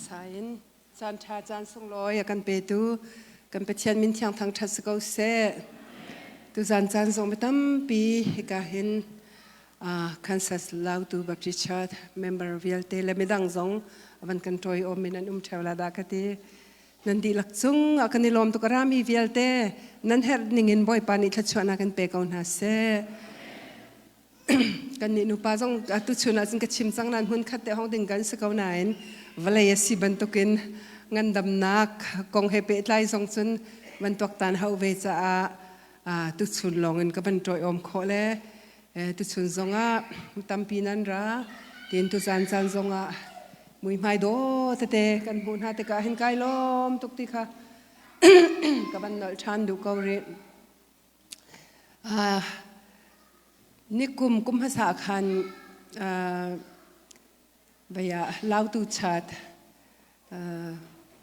Hmasa in caan ṭha caan sunglawi a kan petu kan Pathian min thiang thangṭhat si ko seh. Tuzan caan zong mi tampi hika hin Kansas Lautu Baptist Church member vialte le midang zong van kan ṭawi awm in an um ṭheo la dah ka ti. Nan dihlak cung ah kan i lawm tuk a rami vialte nan herh ningin Bawipa nih thluachuahnak in pe ko hna seh. Kannih nupa zong tuchun ahcun ka chim cang nain hmun khat te hong ding kan si ko nain vawlei a si bantukin ngandamnak kong he pehtlai zong cun van tuaktan hau ve caah tuchun lawng in ka van ṭawiawm khawh le tuchun zongah tampi nan ra tiin tuzan caan zongah muihmai dawh tete kan hmuh hna tikah hin kai lawm tuk ti kha ka van nolh ṭhan duh ko rih. Nikum kum hmasa khan vei ah Lautu chat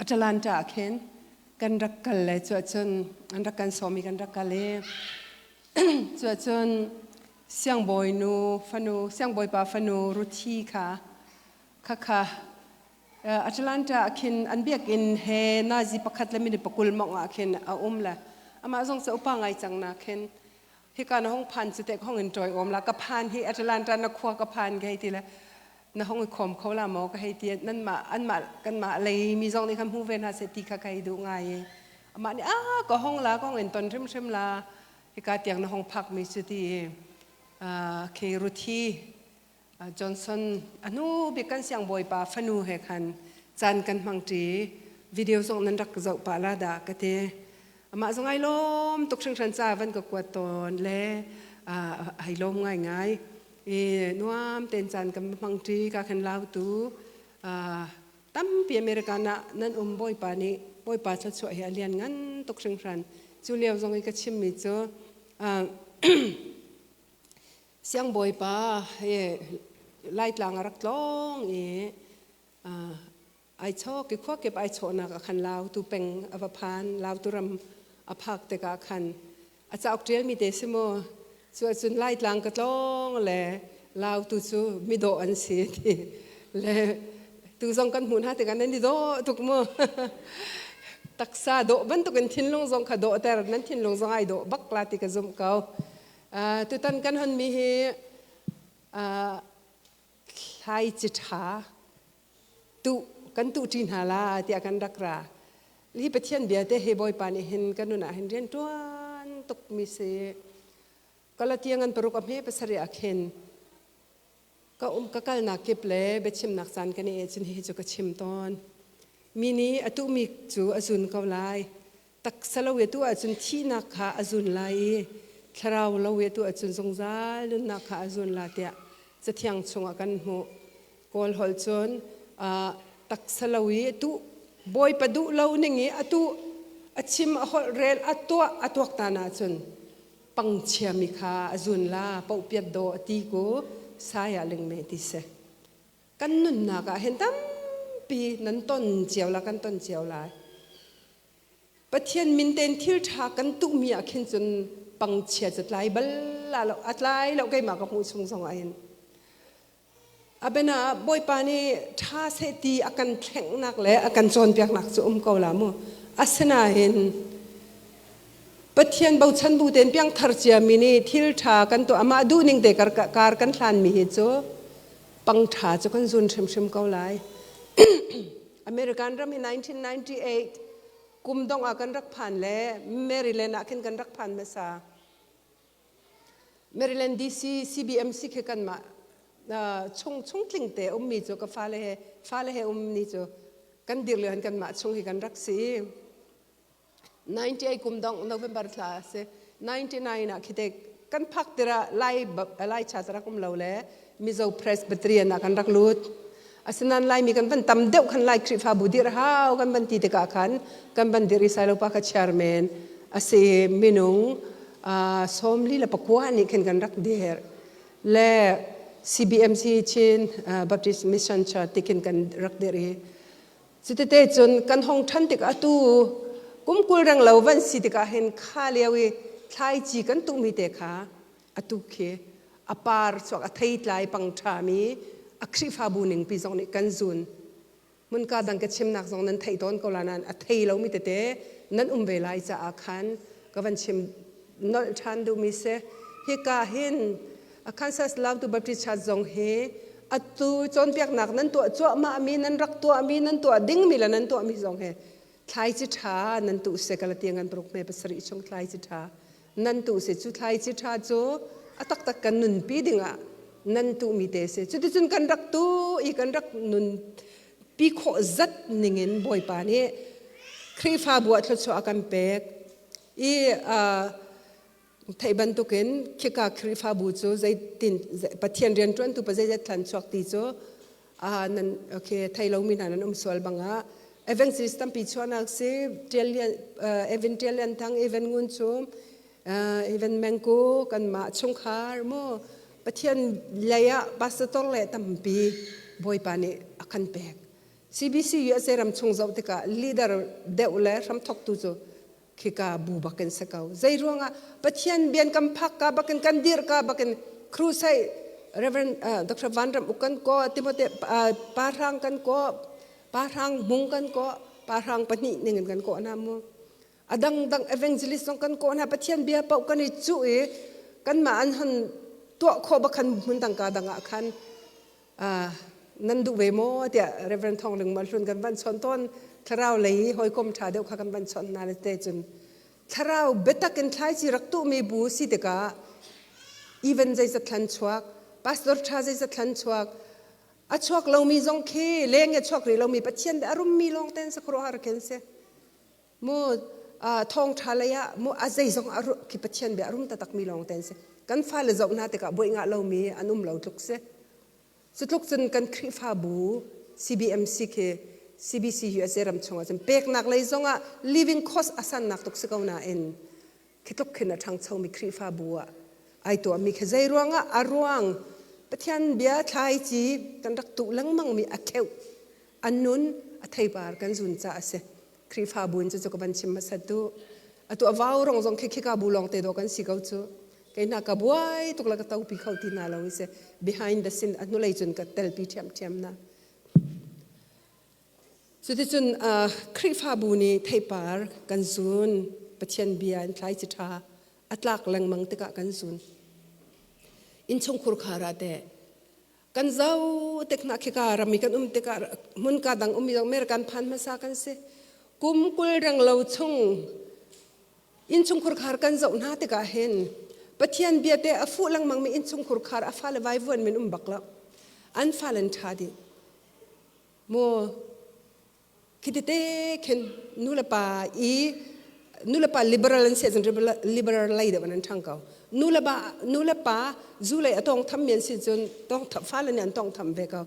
Atalanta ah khin kan rak kal le cuahcun an rak kan sawm i kan rak kal i cuahcun siangbawinu fanu siangbawipa fanu Ruthi kha khakha Atlanta ah khin an biakinn he nazi pakhat le minute pakul mawng ah khin a um le amah zong cu upa ngai cang na khin hika na hong phan cu te hong in ṭoi om la ka phan hi Atlanta na khua ka phan ka hei ti le na hong i khom kho la maw ka hei ti nan mah an mah kan mah lei mi zong nih khan hmu ve hna seh ti kha ka hei duh ngai i amah nih a ka hong la ka hong in ton hrimhrim la hika tiang na hong phak mi cu ti i khi Ruthi Johnson a hnu bik kan siangbawipa fanu he khan caan kan hmangṭi. Video zong nan rak zoh pah la dah ka ti. Amah zong ai lawm tuk hringhran ca van ka kuat tawn le ai lawm ngaingai. I nuam tein caan kan hmangṭi ka khan lautu tampi American ah nan um Bawipa nih Bawipa thluachuah hi a lian ngan tuk hringhran. Cu lio zong i ka chimmi cu Siangbawipa he Laitlang a rak tlawng i ai chawk i khua kip ai chawhnak ah khan Lautu peng a va phan. Lautu ram a phak tikah khan a cauk ṭialmi te si mu. Cu ahcun Laitlang ka tlawng le Lautu cu midawh an si ti le tu zong kan hmuh hna tikah nan i dawh tuk mu. Taksa dawh bantukin thinlung zong kha dawhter nan thinlung zong ai dawh bak la ti ka zumh ko. Tutan kan honmi hi thlaici ṭha tuh kan tuhṭi hna la tiah kan rak ra. Hi Pathian bia te hi Bawipa nih hin kan nun ah hin rian ṭuan tukmi si. Galatiang an paruk a hme pasarih ah khin ka um ka kalnak kip le biachimnak caan kan i cun hihi cu ka chim tawn. Mi nih a tuhmi cu a zun ko lai. Taksa lo i tu ahcun thihnak kha a zun lai i thlarau lo i tu ahcun zungzal nunnak kha a zun la tiah Cathiang chungah kan hmuh. Kawl holh cun taksa lo i tu Bawipa duh lo ning i atu a chim a holh rel a tuah a tuaktan ahcun pangchiami kha a zun la pohpiat daw a ti ku saya lingme ti si. Kan nunnak ah hin tampi nan ton cio la kan ton cio lai. Pathian min tein thil ṭha kan tuhmi ah khin cun pangchia cu tlai bal la lo a tlai lo keimah ka hmuh chung zong ah hin. Abena Bawipa nih ṭha seh ti a kan thlengnak le a kan cawnpiaknak cu um ko la mu. Asinain Pathian bochan bu tein piangthar ciami nih thil ṭha kan tuah amah duhning te kar, kar kan hlanmi hi cu pangṭha cu kan zun hrimhrim ko lai. American ram hi 1998 kum dongh ah kan rak phan le Maryland ah khin kan rak phan hmasa. Maryland DC CBMC khi kanmah chung chungtling te ummi cu ka fale he fale he umni cu kan dir lio kanmah chung hi kan rak si. 98 kum dongh November thla a si. 99 ah khite kan phak tira Lai Lai cha rak um lo le Mizo Presbyterian ah kan rak lut. Asinain Laimi kan van tam deuh khan Lai Khrihfabu dir hau kan van ti tikah khan kan van dir i Sailopa kha chairman a si minung sawmli le pakua nih khin kan rak dir le CBMC Chin Baptist Mission Church ti khin kan rak dir i Cutete cun kan hong ṭhan tikah atu kum 20 reng lo van si tikah hin kha lio i thlaici kan tuhmi te kha atu khi a par chuak a theitlai pang ṭhami a Khrihfabu ningpi zong nih kan zun. Hmunka dang ka chimnak zong nan theih tawn ko la nain a thei lomi tete nan um ve lai caah khan ka van chim nolh ṭhan duhmi si. Hika hin Kansas Lautu Baptist Church zong hi atu cawnpiaknak nan tuah cuahmahmi, nan rak tuahmi, nan tuah dingmi le nan tuahmi zong hi thlaici ṭha nan tuh si kala tiang kan paruk me pasarih chung thlaici ṭha nan tuh si. Cu thlaici ṭha cu a taktak kan nunpi dingah nan tuhmi te si. Cuticun kan rak tu i kan rak nunpi khawh zat ningin Bawipa nih Khrihfabu ah thluachuah a kan pek i theih bantukin khika Khrihfabu cu zeitin Pathian rianṭuantu pa zeizat thlan chuak ti cu nan okay thei lomi hna nan um sual bangah evangelist tampi chuahnak si Evan Tial Lian Thang, Evan Ngun Chum, Evan Mengku kanmah chungkhar mu Pathian lei ah pastor le tampi Bawipa nih a kan pek. CBC USA ram chung zoh tikah leader deuh le hramthoktu cu khika bu bakin si ko. Zei ruangah Pathian bian kan phak ka bakin kan dir ka bakin crusade Reverend Dr. Van Ram Uk kan ko Timote pa hrang kan ko pa hrang mung kan ko pa hrang pahnih ning in kan ko na mu adang dang evangelist zong kan ko na Pathian bia pau kan i cu i kan ma an hon tuah kho bakhan hmun dang ka dang ah khan nan duh ve maw tiah Reverend Thawng Ling Malhlun kan van chawnh tawn. Thlarau lei hawikom ṭha deuh kha kan van chawnh hna le te cun thlarau biatak in thlaici rak tuhmi bu si tikah even zeizat thlan chuak pastor ṭha zeizat thlan chuak a chuak lomi zong khi leng i chuak rih lomi Pathian a rummi lawng ten sa khuaruahhar khin si mu thawngṭha lei ah mu a zeizong a khi Pathian bia a rum taktakmi lawng te an si. Kan fale zoh hna tikah buai ngah lomi an um lo tluk si. Cu tluk cun kan Khrihfabu CBMC khi CBC USA ram chungah cun peknak lei zongah living cost a sannak tuk si ko nain khi tluk khin a ṭhangchomi Khrihfabu ah ai tuahmi khi zei ruangah a ruang Pathian bia thlaici kan rak tuh lengmangmi a kheuh a nun a theipar kan zun caah a si. Khrihfabu in cucu ka van chim hmasat tu. Atu a vau rong zong khi khika bu lawng te dawh kan si ko cu. Kei hna ka buai tuk la ka topi kho ti na lo i si. Behind the scene a hnulei cun ka telpi ṭhiamṭhiam na. Cuticun Khrihfabu nih theipar kan zun, Pathian bia in thlaici ṭha a tlak lengmang tikah kan zun. Innchungkhur khar ah teh kan zau tek hna khika ram i kan um tikah hmunka dang um i American phan hmasa kan si. Kum 20 reng lo chung innchungkhur khar kan zoh hna tikah hin Pathian bia te a fuh lengmang mi innchungkhur khar a fale vaivuan min um bak lo. An fale an ṭha dih. Mu Khi tete khin nulepa i nulepa liberal an si ahcun liberal lei deuh in an ṭhang ko. Nulepa zu lei a tawngtham mi an si cun fale nih an tawngtham ve ko.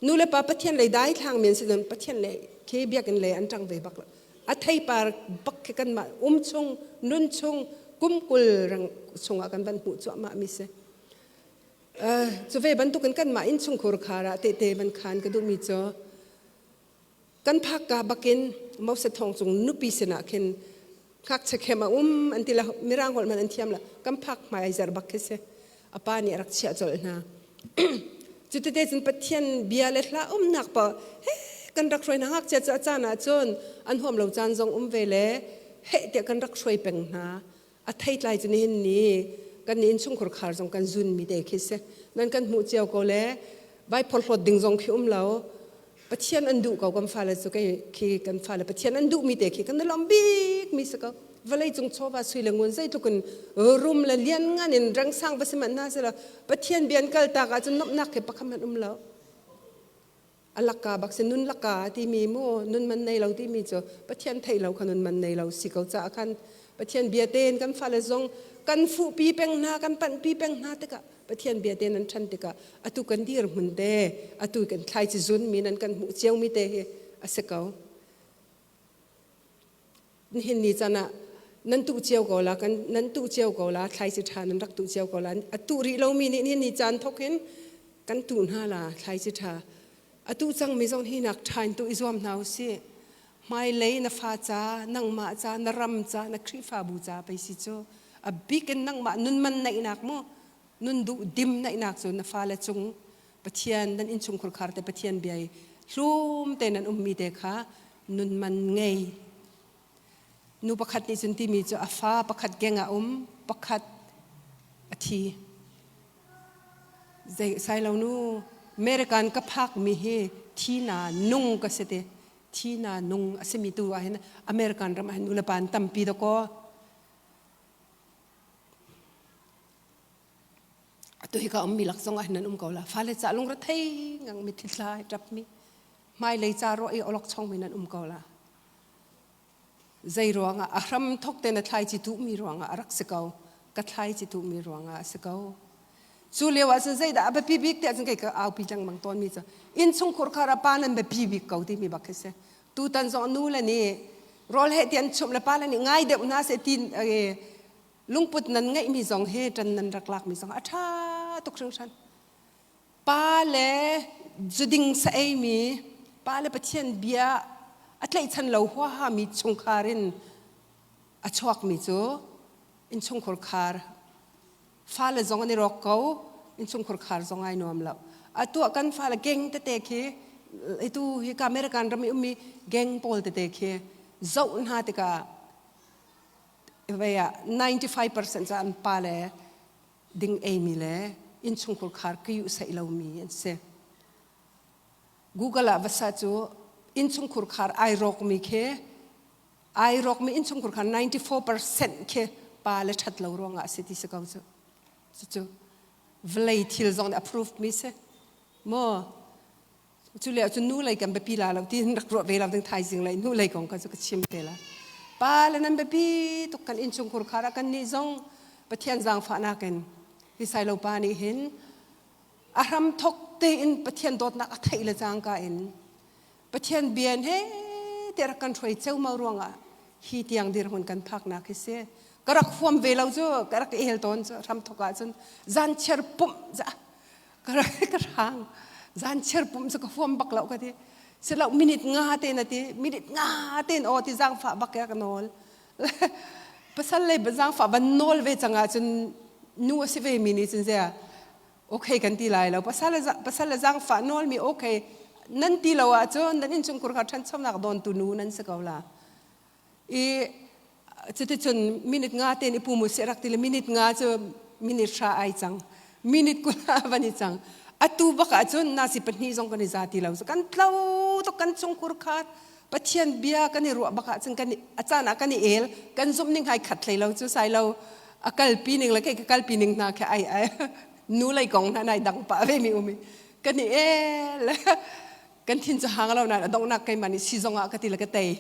Nulepa Pathian lei daithlang mi an si cun Pathian lei khi biakinn lei an ṭang ve bak lo. A theipar bak khi kanmah um chung, nun chung, kum 20 reng chungah kan van hmuh cuahmah mi si. Cu ve bantukin kanmah innchungkhur khar ah tehte van khan ka duhmi cu Kan phakka bakin Moses thong cung nupi sinah khin ngakchia khem a um an ti la mirang holh man an thiam la kan phak hmai ai zer bak khi si a pa nih a rak chiah colh hna. Cutete cun Pathian bia le hla umnak pa he kan rak hruai hna. Ngakchia cu a caan ah cun an huam lo caan zong um ve le heh tiah kan rak hruai peng hna. A theitlai cu nihin ni kan ni innchungkhur khar zong kan zun mi te khi si. Nan kan hmuh cio ko le vai phorhlawt ding zong khi um lo. Pathian an duh ko kan fale cu. Kei khi kan fale Pathian an duh mi te khi kan lawm bik mi si ko. Vawlei cung chawva sui le ngun zeitluk in rum le lian ngan in rengsang va si manh hna sila Pathian bian kal tak ahcun nomhnak khi pakhat hmanh um lo. A laka bak si nun laka timi mu nun man nei lo timi cu Pathian theih lo kha nun man nei lo si ko caah khan Pathian bia tein kan fale zong kan fuhpi peng hna, kan panhpi peng hna tikah Pathian bia tein an ṭhan tikah atu kan dir hmun te atu kan thlaici zun mi nan kan hmuh cio mi te hi a si ko. Nihin ni caan ah nan tuh cio ko la kan nan tuh cio ko la thlaici ṭha nan rak tuh cio ko la. A tuh rih lomi nih nihin ni caan thawk hin kan tuh hna la thlaici ṭha. A tuh cangmi zong hi nak ṭha in tuh i zuam hna usih. Hmailei na fa ca, nangmah ca, na ram ca, na Khrihfabu ca pei si cu. A bik in nangmah nun man neihnak mu nun duh dim neihnak cu na fale cung Pathian nan innchungkhur khar te Pathian bia i Hlum te nan ummi te kha nun man ngei. Nu pakhat nih cun timi cu a fa pakhat geng ah um, pakhat a thi. Zei sai lo nu American ka phak mi hi thi na nung ka si te. Thi na nung a simi tu ah hin American ram ah hin nu le pa an tampi dakaw. Atu hi ka ummi lak zong ah hin nan um ko la. Fale ca lungre thei ngang mi thil thlai ṭap mi hmailei ca ruah i olok chong mi nan um ko la. Zei ruangah a hram thok te na thlai ci tuh mi ruangah a rak si ko. Ka thlai ci tuh mi ruangah a si ko. Cu lio ah cun zeidah a biapi bik tiah cun kei ka aupi lengmang tawn mi cu innchungkhur khar ah pa nan biapi bik ko timi bak khi si. Tutan zong nu le nih rawl he ti an chumh le pa le nih ngai deuh hna seh ti lungput nan ngeihmi zong hi ṭan nan rak lakmi zong a ṭha tuk hringhran. Pa le zuding sa eimi, pa le Pathian bia a tlaihchan lo huaha mi chungkhar in a chuakmi cu innchungkhur khar fale zong an i rawk ko, innchungkhur khar zong ai nuam lo. Atu ah kan fale geng tete khi itu hi ka American ram i ummi geng pawl tete khi zoh hna tikah vei ah 95% cu an pa le ding eimi le innchungkhur khar kiu saih lomi an si. Google ah vasa cu innchungkhur khar ai rawkmi khi ai rawkmi innchungkhur khar 94% khi pa le ṭhat lo ruangah a si ti si ko cu. Cucu vawlei thil zong nih approve mi si. Maw Cu le cun nu lei kan biapi la lo ti rak ruah ve lo ding thaizing lei nu lei kong kha cu ka chim te la. Pa le nan biapi tuk kan innchungkhur khar ah kan nih zong Pathian zaangfahnak in hi sailo pa nih hin a hram thok tein Pathian dawtnak a theih le cangka in Pathian bian he te rak kan hruai ceumau ruangah hi tiang dirhmun kan phaknak hi si. Ka rak huam ve lo cu ka rak el tawn cu hram thok ah cun zan chiar pumh za ka hrang zan chiar pum cu ka huam bak lo ka ti silo minute nga te na ti minute nga ten aw ti zangfah bak ya ka nawl pasal le zangfah ban nawl ve cang ah cun nu a si ve mi nih cun zia okay kan ti lai lo pasal pasal le zangfah nawl mi okay nan ti lo ah cun nan innchung kur kha ṭhanchonak dawn tu nu nan si ko la I cuticun minute nga ten i pum usih rak ti le minute nga cu minute hra ai cang. Minute 20 a van i cang. Atu bak ahcun nasi pahnih zong kan i za ti lo. Kan tlo tuk kan chungkhur khat. Pathian bia kan i ruah bak ahcun kan a caan ah kan i el. Kan zumh ning hai khat hlei lo cu sai lo. A kalpi ning le kei ka kalpi ning hna khi ai ai nu lei kong hna nai dang pah ve mi um i kan i el. Kan thin cu hang lo nain a donghnak keimah nih si zong ah ka ti le ka tei.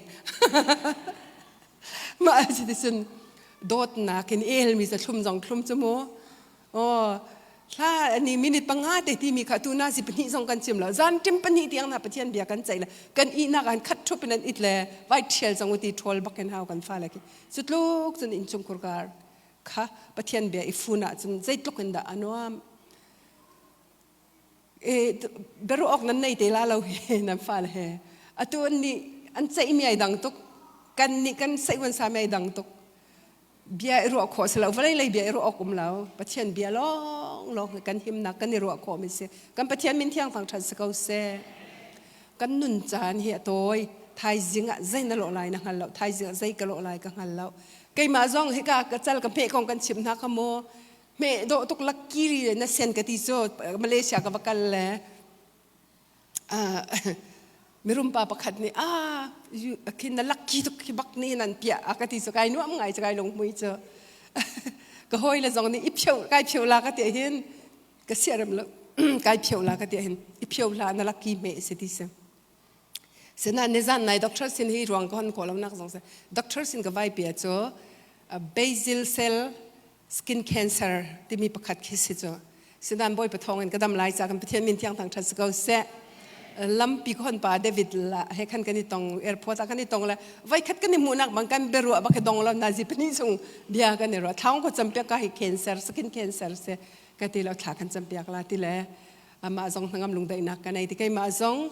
Mah si ti cun dawtnak in elmi cu thlum zong thlum cu mu. Oh, hla ni minute panga te timi kha tu na si pahnih zong kan chim lo. Zan tim pahnih tiang na Pathian bia kan ceih le kan ihnak an khat thup in an it le vai thial zong uti ṭhawl bak in hau kan fa le khi. Cu tluk cun innchungkhur kar kha Pathian bia i fun ah cun zeitluk in dah a nuam. Biaruah awk nan nei te la lo hi nan fale he. Atu an nih an ceihmi ai dang tuk. Kan nih kan seih sami ai dang tuk. Bia i ruah khawh si lo. Vawlei lei bia i ruah awk um lo. Pathian bia lawng lawng kan himnak kan i ruah khawh mi si. Kan Pathian min thiang thangṭhat si ko seh. Kan nun caan hi a tawi. Thaizing ah zei na lawh lai na hngal lo. Thaizing ah zei ka lawh lai ka hngal lo. Keimah zong hika ka cal ka hmeh kong kan chim hna kha mu. Hme dawh tuk lakkiri na sen ka ti cu Malaysia ka va kal le mirum pa pakhat nih ah khi na lucky tuk khi bak nih nan piah a ka ti cu kai nuam ngai cu kai lung mui cu ka hawi le zong nih i pheu kai pheu la ka ti hin ka siarem lo kai pheu la ka ti hin i pheu hla na lucky me si ti si Sinain nizan nai doctor sin hi ruang ka hon khawh lonak zong si. Doctor sin ka vai pia cu basil cell skin cancer timi pakhat khi si cu. Sinain Bawipa thawng in ka dam lai ca kan Pathian min thiang thang ṭhat si ko seh. Lampi ka hon pa David la he khan kan i tong airport ah kan i tong le voi khat kan i hmuhnak bang kan biaruah bak dong lo nazi pahnih chung bia kan i ruah thlaung ko campiak ka hi cancer skin cancer se ka ti lo thla kan campiak la ti le amah zong hnangam lungdaihnak ka nei ti keimah zong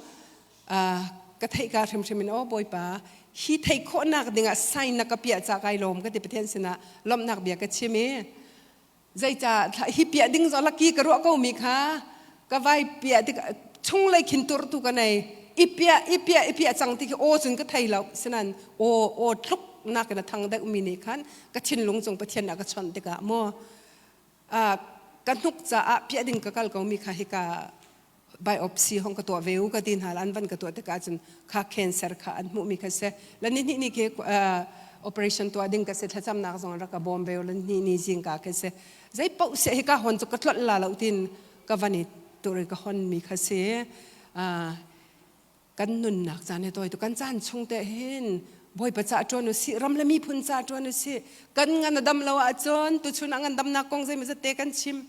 ka theih ka hrimhrim in aw Bawipa hi theih khawhnak dingah sign na ka piah ca kai lawm ka ti Pathian sinah lawmhnak bia ka chim i zeica hi piah ding zong laki ka ruah ko mi kha ka vai piah tik chunglei khin tur tu ka nei. I piah i piah i piah cang ti khi aw cun ka thei lo. Sinan aw aw tluk nakin a thang deuh mi nih khan ka thinlung cung Pathian a ka chawnh tikah maw ka hnuk caah piah ding ka kal ko mi kha hika biopsy hong ka tuah ve u ka ti hna an van ka tuah tikah cun kha cancer kha an hmuh mi kha si la ni hnih ni khi operation tuah ding ka si thlacamnak zong rak ka bawm ve la ni ni zing ka kha si zei paoh se hika hon cu ka tlolh la lo tin ka van i tur ka hon mi kha si. Kan nunnak caan he tawi tu kan caan chung te hin Bawipa ca ṭuan u sih, ram le miphun ca ṭuan u sih. Kan ngan a dam lo ahcun tuchun ah ngandamnak kong zeimawzat te kan chim.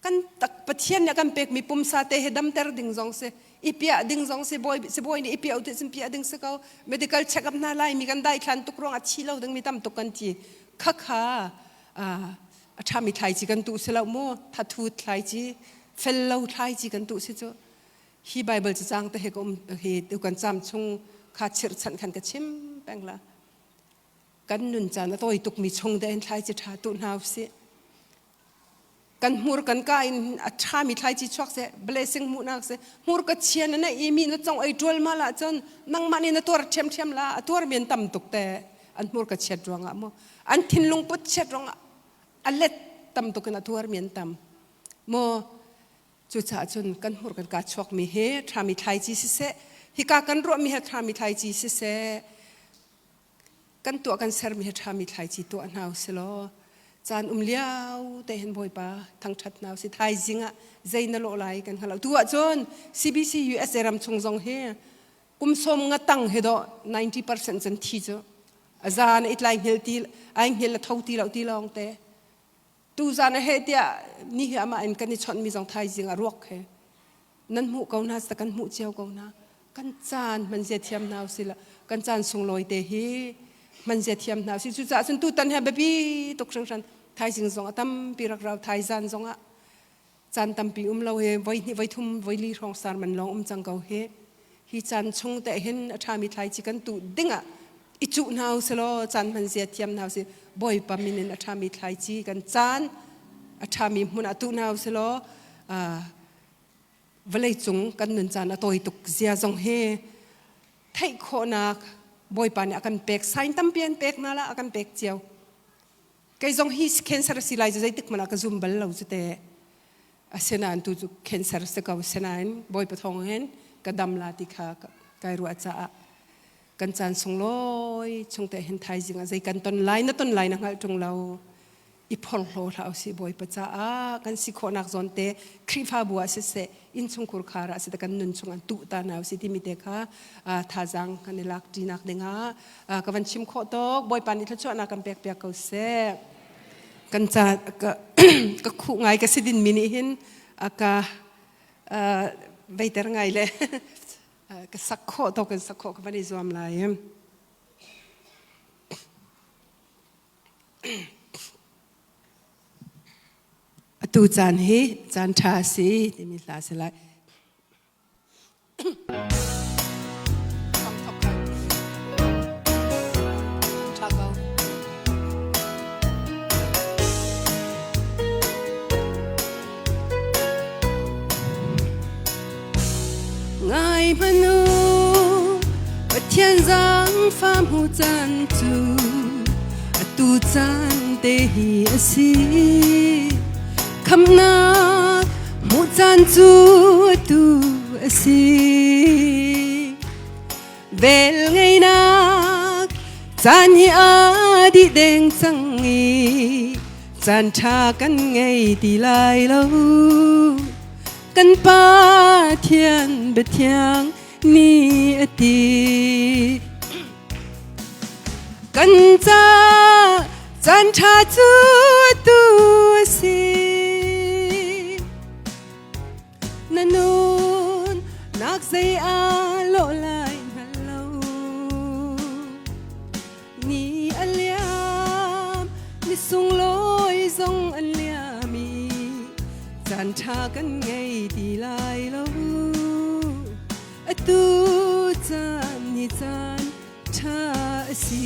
Kan tak Pathian nih a kan pekmi pumsa te he damter ding zong si, i piah ding zong si, bawi sibawi nih i piah u ti cun piah ding si ko. Medical check up hna lai mi kan daithlan tuk ruangah thi lo ding mi tam tuk kan thi. Khakha a ṭhami thlaici kan tuh si lo mu, thathu thlaici, fel lo thlaici kan tuh si cu. Hi Bible cacang te he ka um hi tu kan cam chung kha chirhchanh khan ka chim peng la. Kan nun caan a tawi tukmi chung te in thlaici ṭha tuh hna usih. Kan hmur kan ka in a ṭhami thlaici chuak seh, blessing hmuhnak seh. Hmur ka chia na neih i mi na cong ei ṭual ma lah cun nangmah nih na tuar ṭhiamṭhiam la. A tuar mi an tam tuk te. An hmur ka chiat ruangah mu. An thinlung put chiat ruangah a let tam tuk in a tuar mi an tam. Mu Cucaah cun kan hmur kan kaa chuakmi hi ṭhami thlaici siseh, hika kan ruahmi hi ṭhami thlaici siseh, kan tuah kan sermi hi ṭhami thlaici tuah hna usih law caan um lio te hin Bawipa thangṭhat hna usih. Thaizing ah zei na lawh lai kan hngal lo. Tu ahcun CBC USA ram chung zong hi kum sawm nga tang hi dawh 90% cun thi cu a zan i tlai hngil ti ai hngil a tho ti lo ti lawng te. Tuzan a heh tiah ni hi amah in kan i chawnhmi zong thaizing a ruak he nan hmuh ko hna kan hmuh cio ko hna. Kan caan hmanzia thiam hna usih la kan caan sunglawi te hi hmanzia thiam hna usih. Cucaah cun tutan he biapi tuk hringhran. Thaizing zong a tampi rak rau thaizan zong ah caan tampi um lo hi voi hnih voi thum voi li hrawng sar man lawng um cang ko hi. Hi caan chung te hin a ṭhami thlaici kan tuh dingah i cuh hna usih law caan hman zia thiam hna usih. Bawipa min in a ṭhami thlaici kan caan a ṭhami hmun ah tuh hna usih law vawlei cung kan nun caan a tawi tuk zia zong hi theih khawhnak Bawipa nih a kan pek. Sign tampi an pek hna la, a kan pek cio. Kei zong hi cancer a si lai cu zeitik hmanh ah ka zum bal lo cu te. Asinain tu cu cancer si ko. Asinain Bawipa thawng hin ka dam la ti kha kai ruah caah kan caan sunglawi chung te hin thaizing ah zei kan ton lai na ton lai na hngalh ṭung lo. I phorhlaw hlah usih. Bawipa caah kan si khawhnak zawn te Khrihfabu ah siseh, innchungkhur khar ah siseh, kan nun chung an tuh ta hna usih timi te kha thazaang kan i lak ṭinak dingah ka van chim khawh tuk. Bawipa nih thluachuahnak kan pek piak ko seh. Kan ca ka khuh ngai ka sidin mi nih hin ka veiter ngai le ka sak khawh tawk in sak khawh ka van i zuam lai. Atu caan hi caan ṭha a si timi hla si lai. Ngai hmanh u, Pathian zaangfah hmu caan cu atu caan te hi a si. Khamhnak hmuh caan cu atu a si. Vel ngeinak caan hi a dih deng cang i caan ṭha kan ngei ti lai lo. Kan Pathian biathiang nih a ti. Kan ca caan ṭha cu atu a si. Na nun nak zei aa lawh lai hngal lo. Ni a liam, ni sunglawi zong an liam i caan ṭha kan ngei ti lai lo. Atu caan ni caan ṭha a si.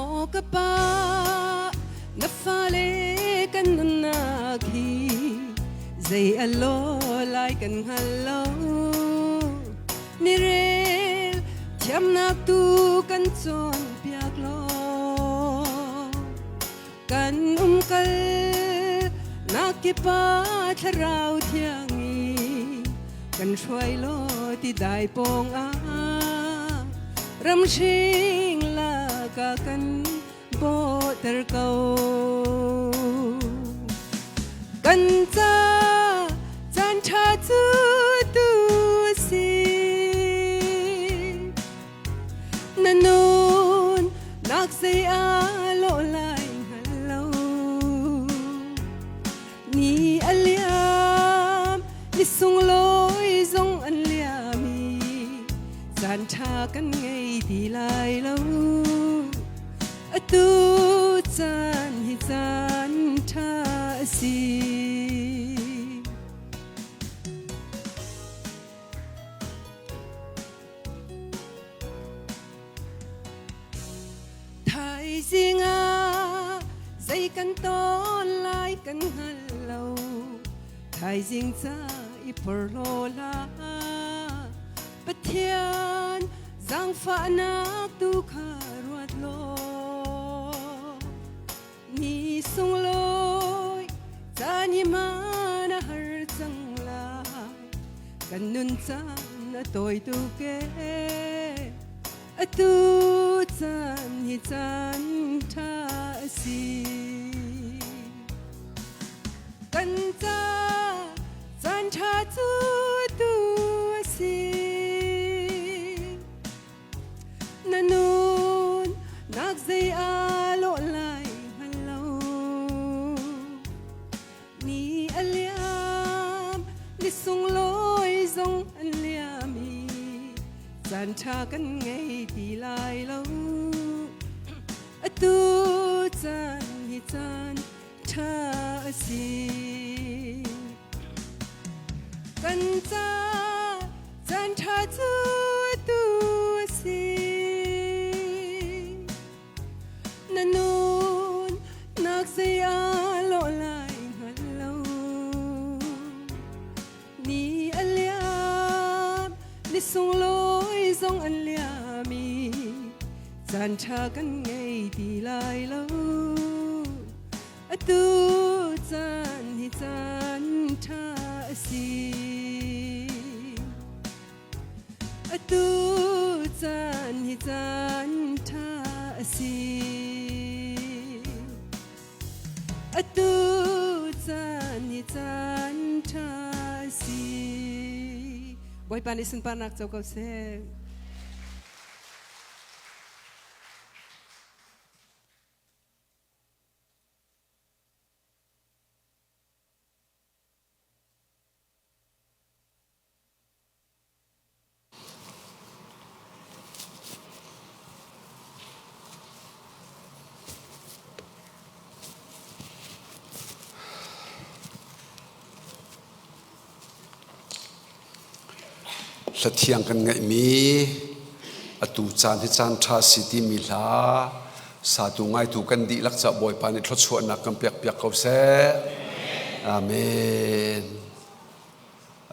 Maw ka pa, na fale kan nunnak hi zei a lo lai kan hngal lo. Ni rel thiamnak tu kan cawnpiak law kan umkal nak kipa thlarau thiang i kan hruai law ti dai pawng ah ramhring lak ah kan bawhter ko. Kan ca caan ṭha cu tu a si. Na nun nak zei aa lawh lai hngal lo. Ni a liam, ni sunglawi zong an liam i caan ṭha kan ngei ti lai lo. Atu caan hi caan ṭha a si. Thaizing ah zei kan ton lai kan hngal lo. Thaizing ca i porhlaw hlah. Pathian zaangfahnak tu kha ruat law. Ni sunglawi caan hi man a har cang lai. Kan nun caan a tawi tuk ee. Atu caan hi caan ṭha a si. Kan ca caan ṭha cu tu a si. Na nun nak zei aa lawh lai hngal lo. Ni a liam, ni sunglawi zong an liam i caan ṭha kan ngei ti lai lo. Atu caan hi caan ṭha a si. Kan ca caan ṭha cu atu a si. Na nun nak zei aa lawh lai hngal lo. Ni a liam, ni sunglawi zong an liam i caan ṭha kan ngei ti lai lo. Atu caan hi caan ṭha a si. Atu caan hi caan ṭha a si. Atu caan hi caan ṭha a si. Bawipa nih sunparnak co ko seh. Hlathiang kan ngeihmi atu caan hi caan ṭha si timi hla satu ngaitu kan dihlak ca Bawipa nih thluachuahnak kan pek piak ko seh. Amen.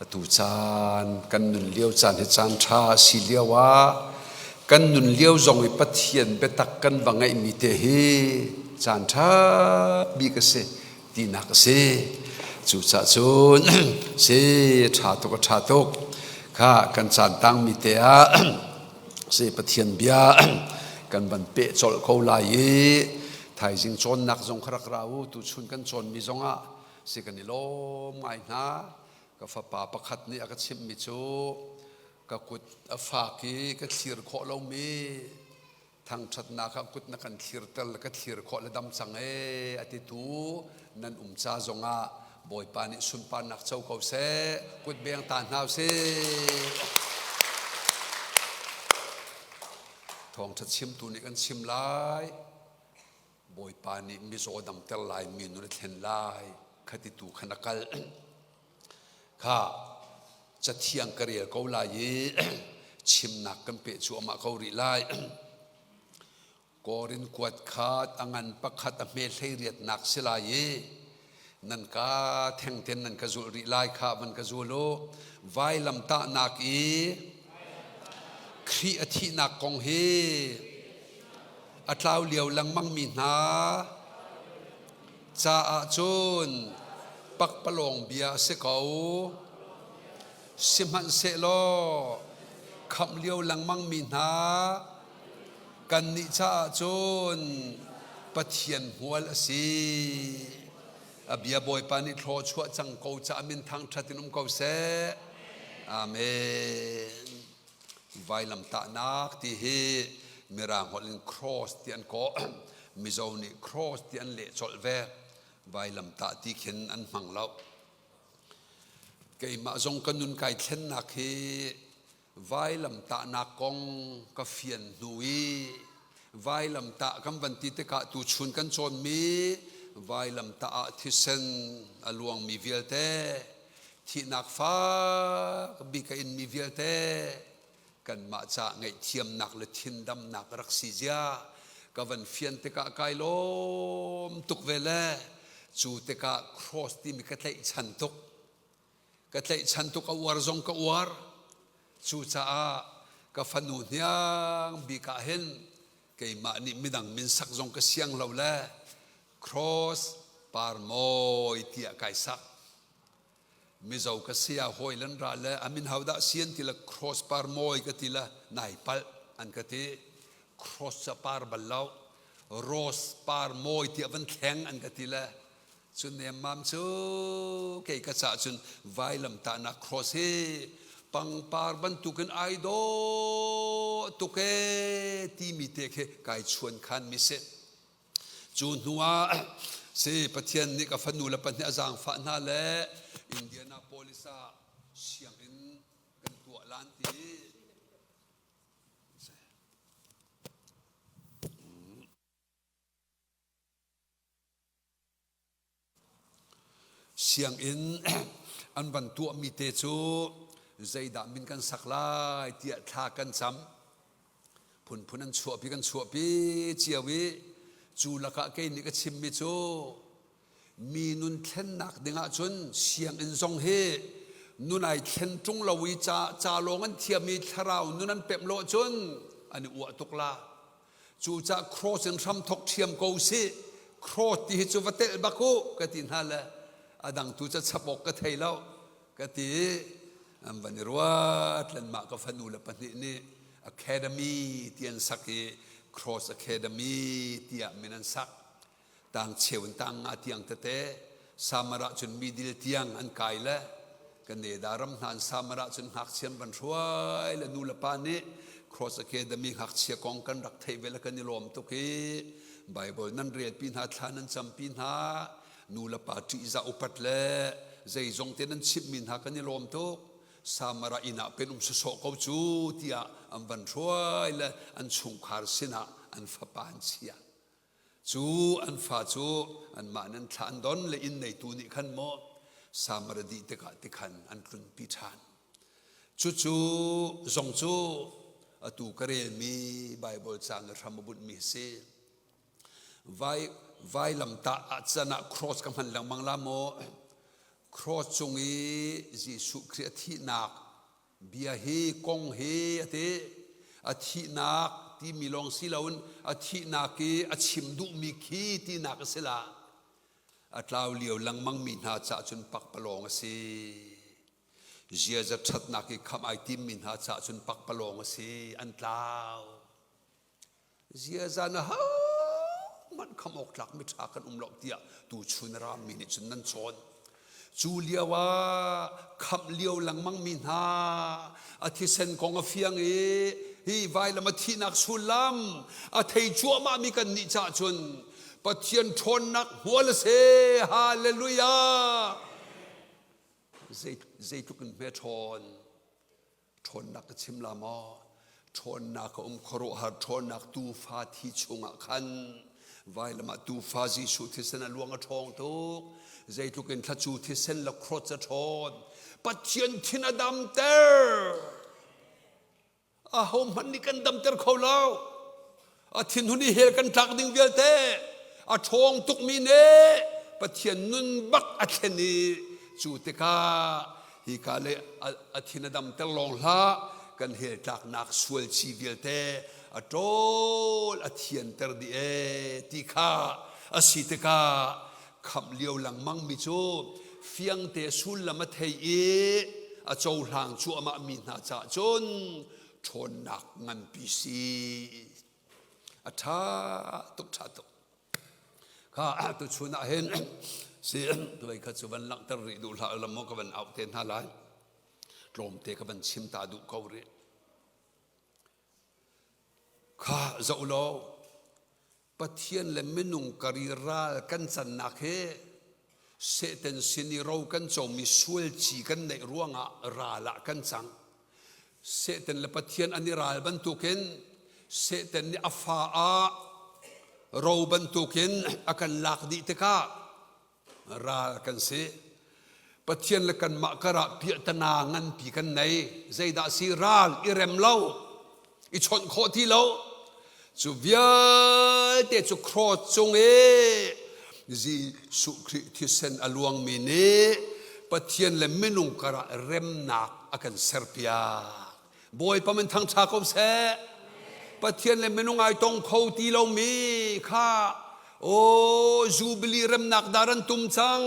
Atu caan kan nun lio caan hi caan ṭha a si lio ah kan nun lio zong i Pathian biatak kan va ngeihmi te hi caan ṭha bik a si tinak a si. Cucaah cun si ṭha tuk a ṭha tuk kha kan caan tangmi te ah si Pathian bia kan van peh colh ko lai i thaizing cawnnak zong kha rak ra u tuchun kan cawnmi zongah si kan i lawm ngai hna. Ka fapa pakhat nih a ka chimhmi cu ka kut a fak i ka thlir khawh lomi thangṭhatnak ah kut na kan thlirter le ka thlir khawh le dam cang ee a titu nan um ca zongah Bawipa nih sunparnak co ko seh kut beng ta hna usih. Thawngṭha chimtu nih kan chim lai. Bawipa nih mizaw damter lai, mi nun a thlen lai, khati tu khan a kal. Kha cathiang ka rel ko lai i chimnak kan peh cuahmah ko rih lai. Korin kuat khat a ngan pakhat a hme 18nak si lai i nan ka thengten nan ka zulh rih lai kha van ka zul u. Vailamtahnak i Khrih a thihnak kong hi a tlau lio lengmang mi hna caah cun pakpalawng bia a si ko. Sihmanhsehlaw khamh lio lengmang mi hna kannih caah cun Pathian hmual a si. A bia Bawipa nih thlaw chuah cang ko caah min thangṭhat in um ko seh. Amen. Vailamtahnak ti hi Mirang holh in cross ti an kawh. Mizo nih cross ti an leh colh ve. Vailamtah ti khin an hmang lo. Keimah zong ka nun kai thlennak hi vailamtahnak kong ka fian hnu i vailamtah kan van ti tikah tuchun kan cawnmi vailamtah ah thisen a luangmi vialte thihnak fak bik a inmi vialte kanmah ca ngaihthiamnak le thindamnak rak si zia ka van fian tikah kai lawm tuk ve le cu tikah cross timi ka tlaihchan tuk. Ka tlaihchan tuk a uar zong ka uar. Cucaah ka fanu hniang bik ah hin keimah nih midang min sak zong ka siang lo le cross parmawi tiah kai sak. Mizo ka sia hawi lan ra le amin hau dah sian ti le cross parmawi ka ti le nai palh an ka ti. Cross ca par bal lo rose par mawi tiah van thleng an ka ti le Cu nemmam cu kei ka cah cun vailamtahnak cross hi pangpar bantukin ai dawh tuk ee timi te khi kai chuan khan mi si. Cu hnu ah si Pathian nih ka fanu le pahnih a zaangfah hna le Indianapolis ah sianginn kan tuah lan ti. Sianginn an van tuahmi te cu zeidah min kan sak lai tiah thla kan cam. Phunphun an chuahpi kan chuahpi cio i cu lakah kei nih ka chimmi cu mi nun thlennak ding ahcun sianginn zong hi nun ai thlen ṭung lo i ca, ca lawng an thiam i thlarau nun an pemh lo ahcun an i uah tuk la. Cucah cross in hram thok ṭhiam ko sih. Cross ti hi cu va telh bak u ka ti hna le a dang tu ca chap awk ka thei lo ka ti. An van i ruat lenmah ka fanu le pahnih nih Academy ti an sak i Cross Academy tiah min an sak. Tang cheu in tang nga tiang tete Samar ah cun midil tiang an kai le kan neda ram hna an Samar ah cun ngakchia an van hruai le nu le pa nih Cross Academy ngakchia kong kan rak theih ve le kan i lawm tuk i Bible nan relpi hna thla nan campi hna nu le pa ṭihzah upat le zeizong te nan chimhmi hna kan i lawm tuk Samar ah inn ah pen um sawsawh ko cu tiah an van hruai le an chungkhar sinah an fapa an chiah. Cu an fa cu anmah nan thla an don le inn neitu nih khan maw Samar a dih tikah tikhan an tlunpi ṭhan. Cucu zong cu atu ka relmi Baibal caang i hram a bunhmi a si. Vai, vailamtah ah can ah cross ka hman lengmang la maw? Cross cung i Jesuh Khrih a thihnak Bia hi kong hi a ti. A thihnak timi lawng si loin a thihnak i a chim duhmi khi tinak a si la. A tlau lio lengmang mi hna caah cun pakpalawng a si. Ziaza ṭhatnak i khamh ai timmi hna caah cun pakpalawng a si. An tlau. Ziaza na hohmanh khamh awk tlak miṭha kan um lo tiah tuchun rammi nih cun nan cawn. Cu lio ah khamh lio lengmang mi hna a thisen kong a fiang i hi vailam a thihnak sullam a thei cuahmah mi kan nih caah cun Pathian ṭhawnnak hmual a si. Hallelujah! Zeitluk in hme ṭhawn. Ṭhawnnak ka chim la maw? Ṭhawnnak a um khuaruahhar ṭhawnnak tuufa thi chungah khan vailam ah tuufa Jesuh thisen a luang a ṭhawng tuk. Zeitluk in thlacu thisen le cross a ṭhawn. Pathian thin a damter. Ahohmanh nih kan damter kho lo. A thinhun i hell kan tlak ding vialte a ṭhawng tukmi nih Pathian nun bak a thlen i cu tikah hika le a thin a damter lawng hlah kan hell tlaknak sual chi vialte a ṭawl a thianter dih ee ti kha a si tikah khamh lio lengmang mi cu fiangte sullam a thei i a cohlang cuahmah mi hna caah cun ṭhawnnak nganpi si. A ṭha tuk ṭha tuk. Kha tuchun ah hin si tuai kha cu van langhter rih duh hlah lam maw ka van auh te hna lai. Tlawmte ka van chim ta duh ko rih. Kha zoh law Pathian le minung kar i ral kan cannak hi Satan sin i ro kan comi sualci kan neih ruangah ral ah kan cang. Satan le Pathian an i ral bantukin Satan nih a fa ah ro bantukin a kan lak dih tikah ral kan si. Pathian le kanmah karah piahtana nganpi kan nei. Zeidah si ral i rem lo, i chawnh khawh ti lo. Cu vialte cu cross cung i Jesuh Khrih thisen a luangmi nih Pathian le minung karah remnak a kan serpiak. Bawipa min thangṭha ko seh. Pathian le minung ai tong kho ti lomi kha o Jubilee remnak dar an tum cang.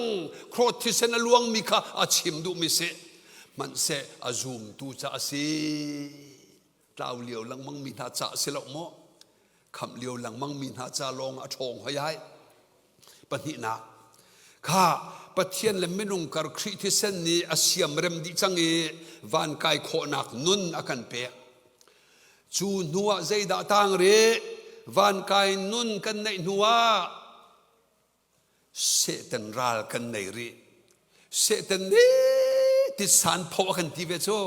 Cross thisen a luangmi kha a chim duhmi si. Hmanhseh a zumtu ca a si. Tlau lio lengmang mi hna ca a si lo maw? Khamh lio lengmang mi hna ca lawng a ṭhawng hoi ai. Pahnihnak, kha Pathian le minung kar Khrih thisen nih a siamrem dih cang i van kai khawhnak nun a kan pek. Cu hnu ah zeidah tang rih? Van kai nun kan neih hnu ah Satan ral kan nei rih. Satan nih titsan pho a kan ti ve cu.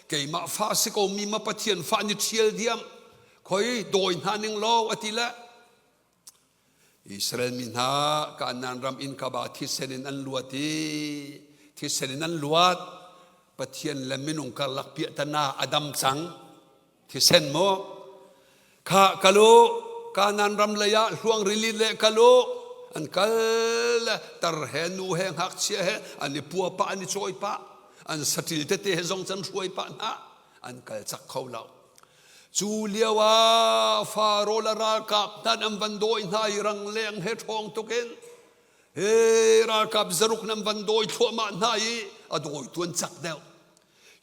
Keimah fa si ko mi ma Pathian fa ni ṭhial diam. Khoi dawi hna ning law a ti le Israel mi hna Kanaan ram in kaba thisen in an luat i thisen in an luat. Pathian le minung karlak piahtana a dam cang. Thisen mu. Kha kalu Kanaan ram lei ah hluang rili le kalu an kal le tar he nu he ngakchia he an i pua pah an i cawi pah an saṭil tete he zong can hruai pah hna an kal cak kho lo. Cu lio ah Faro le ralkap hna an van dawi hna i rangleng he ṭhawng tuk in he ralkap zaruk nan van dawi thluahmah hna i a dawitu an cak deuh.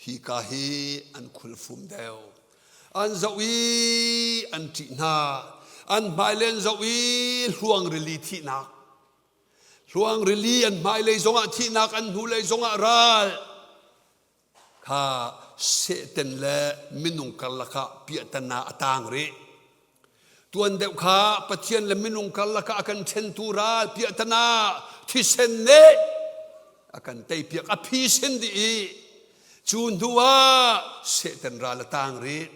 Hika hi an khulfum deuh. An zoh i an ṭih hna. An hmailei an zoh i hluang rili thihnak. Hluang rili an hmailei zongah thihnak, an hnulei zongah ral. Kha Satan le minung karlak ah piahtana a tang rih. Tuan deuh kha Pathian le minung karlak ah a kan ṭhentu ral piahtana thisen nih a kan teipiak a phisin dih i cu hnu ah Satan ral a tang rih.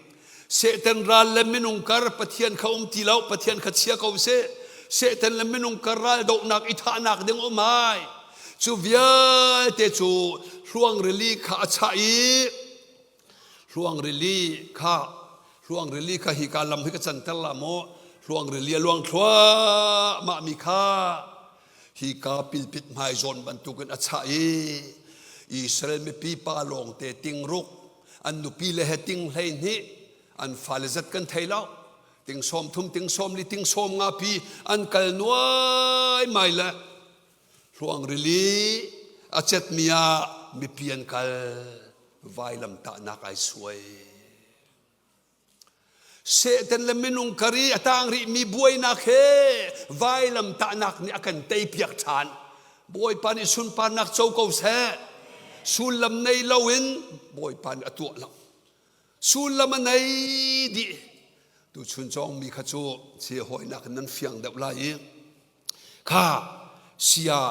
Satan ral le minung kar Pathian kha um ti lo, Pathian kha chia ko seh. Satan le minung kar ral dohnak i thahnak ding um ai. Cu vialte cu hluang rili kha a chah i hluang rili kha hluang rili kha hika lam hi ka canter la maw hluang rili a luang thluahmah mi kha hika pilpit hmai zawn bantukin a chah i Israel mipi pa lawngte tingruk an nupi le he ting 12 an fale zat kan thei lo ting 30 ting 40 ting 50 pi an kal nuai mai le Hluang rili a cetmi ah mipi an kal vailam tahnak ai suai. Satan le minung kar i a tang rihmi buainak he vailam tahnak nih a kan teipiak ṭhan. Bawipa nih sunparnak co ko seh. Sullam nei loin Bawipa nih a tuah lo. Sullam a nei dih. Tuchun cawngmi kha cu si hawinak in nan fiang deuh lai i Kha sia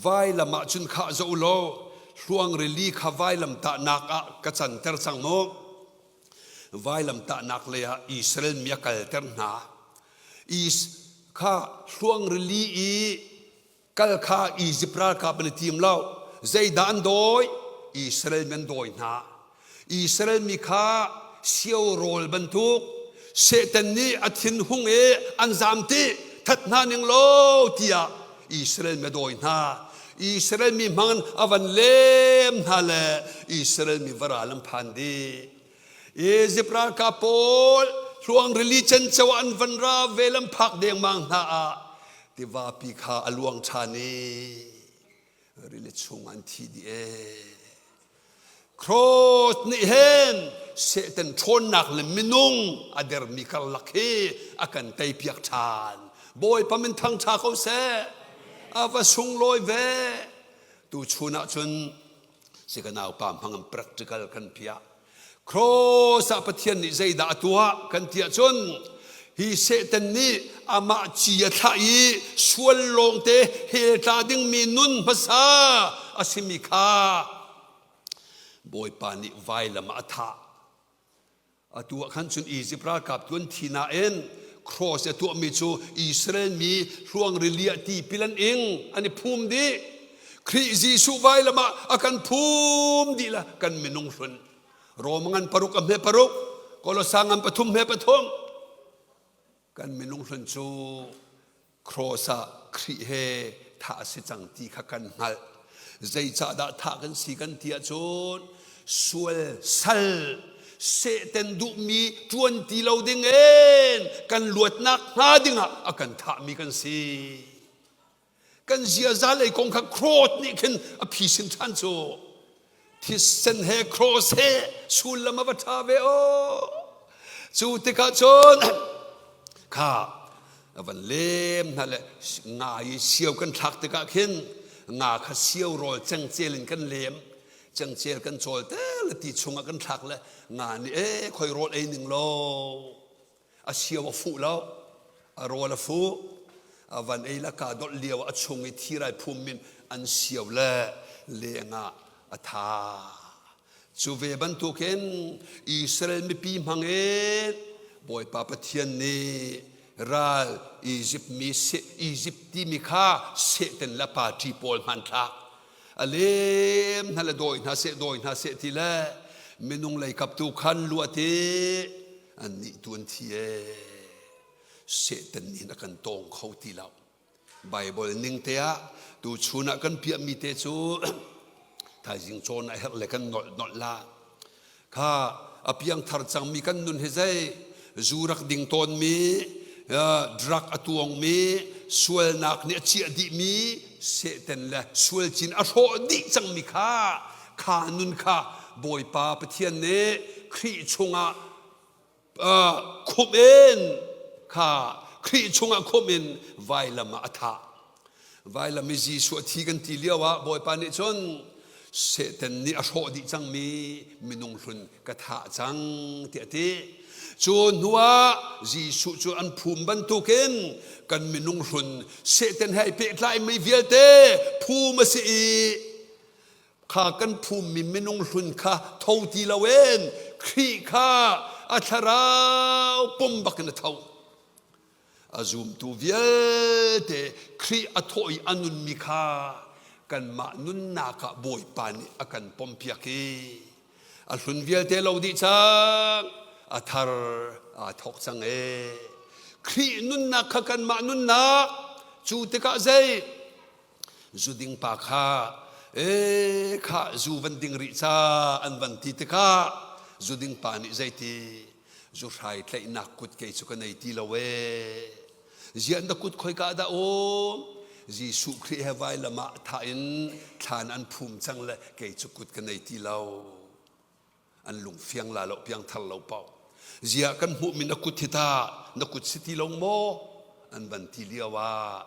vailam ah cun khah zoh law hluang rili kha vailam tahnak ah ka canter cang maw? Vailam tahnak lei ah Israel mi a kalter hna. Is kha hluang rili i kal kha Izipt ralkap an i tim lo. Zeidah an dawi? Israel mi an dawi hna. Israel mi kha sio rawl bantuk, Satan nih a thinhung i an zam ti that hna ning law tiah Israel mi dawi hna. Israel mi hmang a van lem hna le Israel mi varal an phan dih. Egypt ralkap pawl hluang rili cenco an van ra ve lam phak dengmang hna ah tivapi kha a luang ṭhan i rili chung an thi dih ee. Cross nih hin Satan ṭhawnnak le minung a dermi karlak hi a kan teipiak ṭhan. Bawipa min thangṭha ko seh. A va sunglawi ve. Tuchun ah cun si ka naupa hmang in practical kan piah. Cross ah Pathian nih zeidah a tuah kan ti ahcun hi Satan nih amah ci a thlah i sual lawngte hell tla dingmi nun hmasa a simi kha Bawipa nih vailam ah a thah. Atu ah khan cun Egypt ralkap tu an thi nain cross a tuahmi cu Israel mi hluang rili ah tipil an ing an i phum dih. Khrih Jesuh vailam ah a kan phum dih la kan minung hlun. Rom ngan paruk a hme paruk, Kolosa ngan pathum hme pathum. Kan minung hlun cu cross ah Khrih he thah a si cang ti kha kan hngalh. Zeicahdah thah kan si kan ti ahcun sual sal Satan duhmi ṭuan ti lo ding in kan luatnak hnga dingah a kan thahmi kan si. Kan ziaza lei kong kha cross nih khin a phisin ṭhan cu. Thisen he cross he sullam a va ṭha ve aw. Cu tikah cun kha a van lem hna le nga i sio kan thlak tikah khin nga kha sio rawl cengcel in kan lem cengcel kan cawl te le ti chungah kan thlak le nga nih e khoi rawl ei ning law a sio a fuh lo a rawl a fuh a van ei la ka dolh lio a chung i thirai phum min an sio le lengah a tha cu ve bantukin Israel mipi hmangin Bawipa Pathian nih ral Egypt mi Egypt timi kha Satan le party pawl hmanthlak a lem hna le dawi hna seh dawi hna seh ti le minung lei kap tu khan luat i annih tu an thi ee Satan nih a kan tawng kho ti lo Bible ning te ah tu chun ah kan piahmi te cu thaizing cawn a herh le kan nolh nolh la kha a piangthar cangmi kan nun hi zei zu rak ding tawnmi drug a tuangmi sualnak nih a chiah dihmi Satan le sual cin a hrawh dih cangmi kha kha nun kha Bawipa Pathian nih Khrih chungah khumh in kha Khrih chungah khumh in vailam ah a thah. Vailam i Jesuh a thi kan ti lio ah Bawipa nih cun Satan nih a hrawh dih cangmi minung hlun ka thah cang tiah a ti. Cu hnuah Jesuh cu an phum bantukin kan minung hlun Satan he ai pehtlaimi vialte phum a si i kha kan phummi minung hlun kha tho ti loin Khrih kha a thlarau pum bakin a tho. A zumtu vialte Khrih a thawh i a nunmi kha kanmah nunnak ah Bawipa nih a kan pompiak i a hlun vialte lo dih cang a thar aa thawk cang ee. Khrih nunnak kha kanmah nunnak cu tikah zei Zuding pa kha ee khah zu van ding rih ca an van ti tikah zuding pa nih zeiti zuhrai tlaihnak kut kei cu ka nei ti lo ee ziah na kut khoika dah um Jesuh Khrih he vailam ah thah in thlan an phum cang le kei cu kut ka nei ti lo an lung fiang la lo piangthar lo pau ziah kan hmuhmi na kut hi ta na kut si ti lo maw an van ti lio ah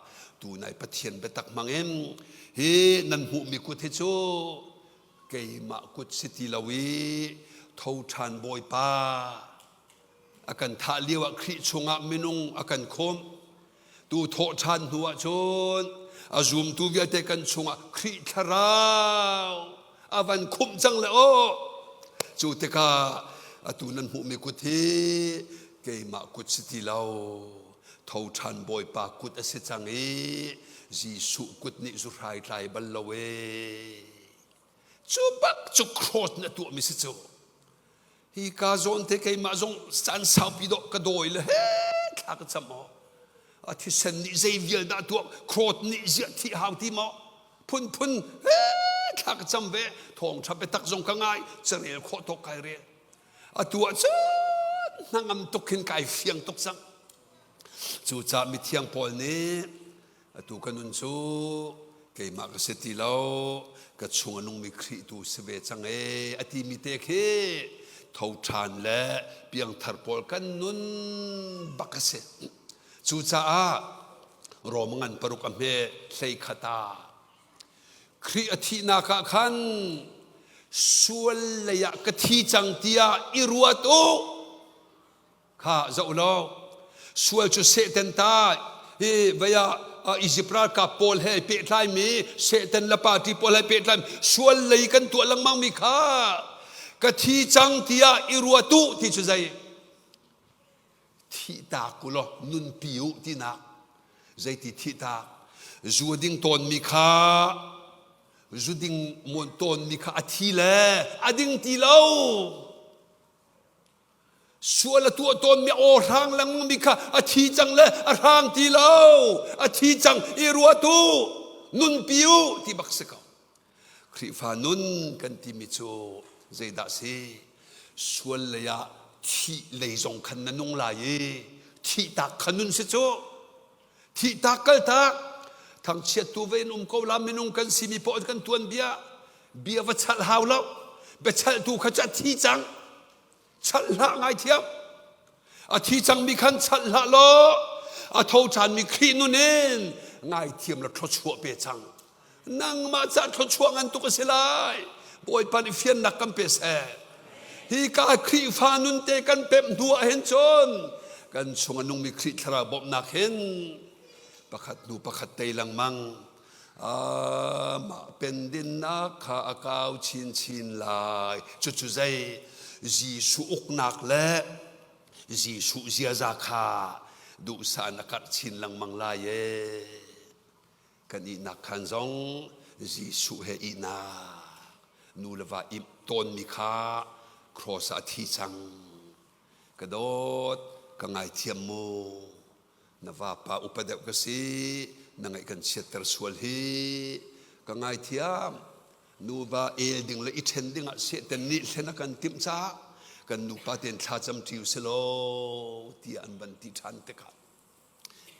tu nai pathian biatak hmangin hi nan hmuhmi kut hi cu keimah kut si ti lo i tho ṭhan bawipa a kan thah lio ah Khrih chungah minung a kan khawm tu thawh ṭhan hnu ah cun a zumtu vialte kan chungah Khrih thlarau a van khumh cang le aw cu tikah atu nan hmuhmi kut hi keimah kut si ti lo tho ṭhan bawipa kut a si cang i Jesuh kut nih zuhrai tlai bal lo e cu bak cu cross na tuahmi si cu. Hi ka zawn te keimah zong caan saupi dawh ka dawi le he thla ka cam aw. A thisen nih zei vial dah tuah khrawt nih ziah thih hau ti maw? Phunphun he thla ka cam ve thawngṭha biatak zong ka ngai carel khawh tawk kai rel. Atu ah cun hnangam tuk hin kai fiang tuk cang. Cucaah mithiang Paul nih atu ka nun cu keimah ka si ti lo, ka chung a nungmi Khrih tu si ve cang ee a timi te khi tho ṭhan le piangthar pawl kan nun bak a si. Cucaah Rom ngan paruk a hme hlei khat ah Khrih a thihnak ah khan sual lei ah ka thi cang tiah i ruat u. Kha zoh law sual cu Satan ta hi vei ah Egypt ralkap pawl he pehtlaimi Satan le party pawl he pehtlaimi sual lei kan tuah lengmang mi kha ka thi cang tiah i ruat u ti cu zei thihtak u law nunpi u tinak zeiti thihtak zu ding tawnmi kha zu ding tawnmi kha a thi le a ding ti lo. Sual a tuah tawnmi aw hrang lengmangmi kha a thi cang le a hrang ti lo. A thi cang i ruat u, nunpi u ti bak si ko. Khrihfa nun kan timi cu zeidah si? Sual lei ah thih lei zong khan na nung lai i thihtak kha nun si cu. Thihtak kaltak thangchiat tu ve in um ko la minung kan simi paoh kan tuan bia bia va chalh hau lo. Biachalhtu kha cu a thi cang. Chalh hlah ngaithiam. A thi cangmi khan chalh hlah law a tho ṭhanmi Khrih nun in ngaithiam la thluachuah pe cang. Nangmah ca thluachuah ngan tuk a si lai. Bawipa nih fiannak kan pe seh. Hi ka Khrihfa nun te kan pemh hnu ah hin cun kan chung a nungmi Khrih thlarau bawmhnak hin pakhat hnu pakhat tei lengmang Mah pendinnak kha a kau chinchin lai. Cucu zei? Jesuh uknak le Jesuh ziaza kha duhsah in a karh chin lengmang lai ee. Kan ihnak khan zong Jesuh he ihnak nu le va imh tawnmi kha cross ah a thi cang. Ka dawt, ka ngaithiam mu. Na vapa upa deuh ka si, na ngaih kan chiatter sual hi. Ka ngaithiam. Nuva el ding le i ṭhen ding ah Satan nih hlen a kan timh caah kan nupa tein thlacam ṭi u silaw tiah an van ti ṭhan tikah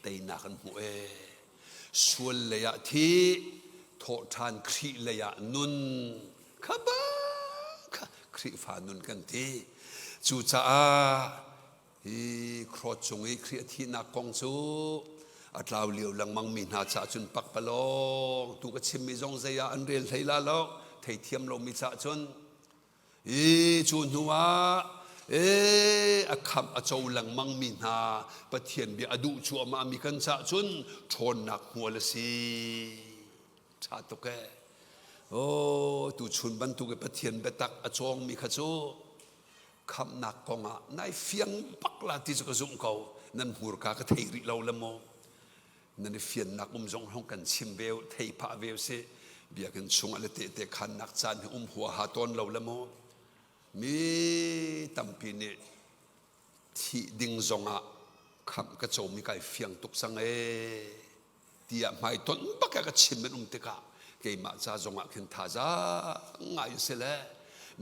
teinak an hmuh ee. Sual lei ah thi, thawhṭhan Khrih lei ah nun kha bak kha Khrihfa nun kan ti. Cucaah Hi cross cung i Khrih a thihnak kong cu a tlau lio lengmang mi hna caah cun pakpalawng tu ka chimmi zong zei ah an rel hlei la lo theithiam lomi caah cun i cu hnu ah e a khamh a co lengmang mi hna Pathian bia a duh cuahmah mi kan caah cun ṭhawnnak hmual a si. Ṭha tuk ee. Oh, tuchun bantuk i Pathian biatak a cawngmi kha cu khamhnak kong ah nai fiang bak la ti cu ka zumh ko. Nan hmurka ka thei rih lo le maw? Nan i fiannak um zong hong kan chim ve thei phah ve si. Biakinn chungah le tehte khannak caan hi um huaha tawn lo le maw? Mi tampi nih thih ding zongah khamh ka comi kai fiang tuk cang ee tiah hmaitonh bak ka chim an um tikah keimah ca zongah khin thazaang ngai a si le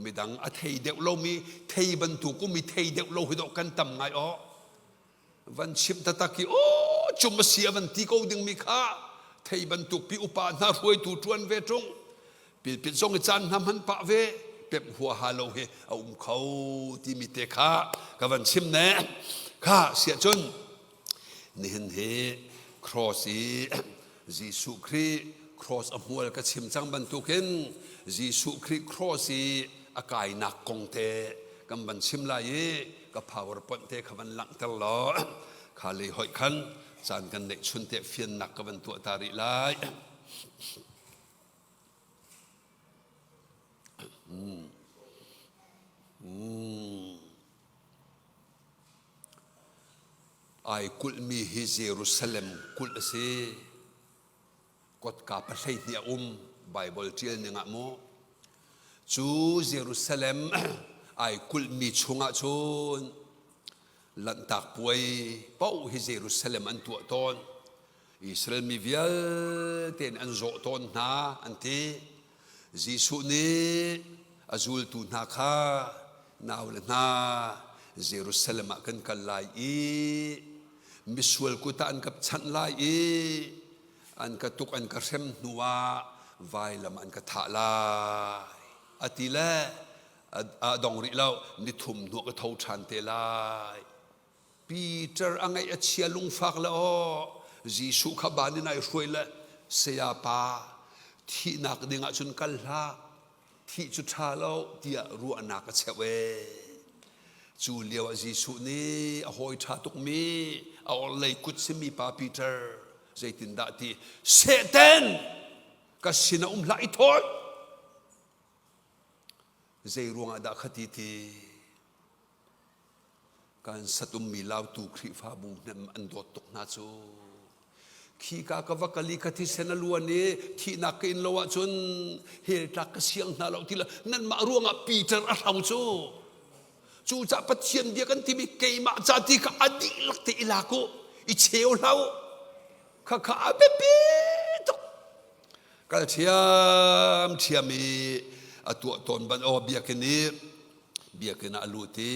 midang a thei deuh lomi thei bantuk um i thei deuh lo hi dawh kan tam ngai aw van chimh taktak i aw cum a si a van ti ko dingmi kha thei bantuk pi upa hna hruaitu ṭuan ve ṭung pilpit zong i caan hna hman pah ve pemh huaha lo hi a um kho timi te kha ka van chim ne kha siah cun Nihin hi cross i Jesuh Khrih cross a hmual ka chim cang bantukin Jesuh Khrih cross i a kainak kong te kan van chim lai i ka PowerPoint te kha van langhter law kha lei hoih khan caan kan neih chun te fiannak ka van tuah ta rih lai. Mm. Mm. Ai kulhmi hi Jerusalem kulh a si. Kotka pahleihnih a um Baibal ṭial ning ah mu. Cu Jerusalem Ai kulhmi chungah cun Lanhtak puai paoh hi Jerusalem an tuah tawn. Israel mi vialte in an zawh tawn hna an ti. Jesuh nih a zultu hna kha nau le hna Jerusalem ah kan kal lai i misual kut ah an ka chanh lai i an ka tuk an ka hrem hnu ah vailam an ka thah lai a ti le a dong rih lo nithum hnu ka tho ṭhan te lai Peter a ngaih a chia lungfak le aw Jesuh kha ban in ai hruai le saya pa thihnak ding ah cun kal hlah thih cu ṭha lo tiah ruahnak a cheuh ee cu lio ah Jesuh nih a hawi ṭha tukmi a orhlei kut simi pa Peter zeitindah ti Satan ka sin a um hlah i thawl Zei ruangah dah khati ti kan satummi lautu Khrihfabu hnem an dawt tuk hna cu. Khika ka va kal i ka thisen a luan i thihnak ka in lo ahcun hell tlak ka siang hna lo ti le nanmah ruangah Peter a hro cu. Cucah Pathian bia kan timi keimah ca ti kha a dihlak te i lak u, i cheu hlah u. Khakha a biapi tuk. Kal ṭhiamṭhiam i a tuah tawn ban aw biakinn i biakinn ah a lut i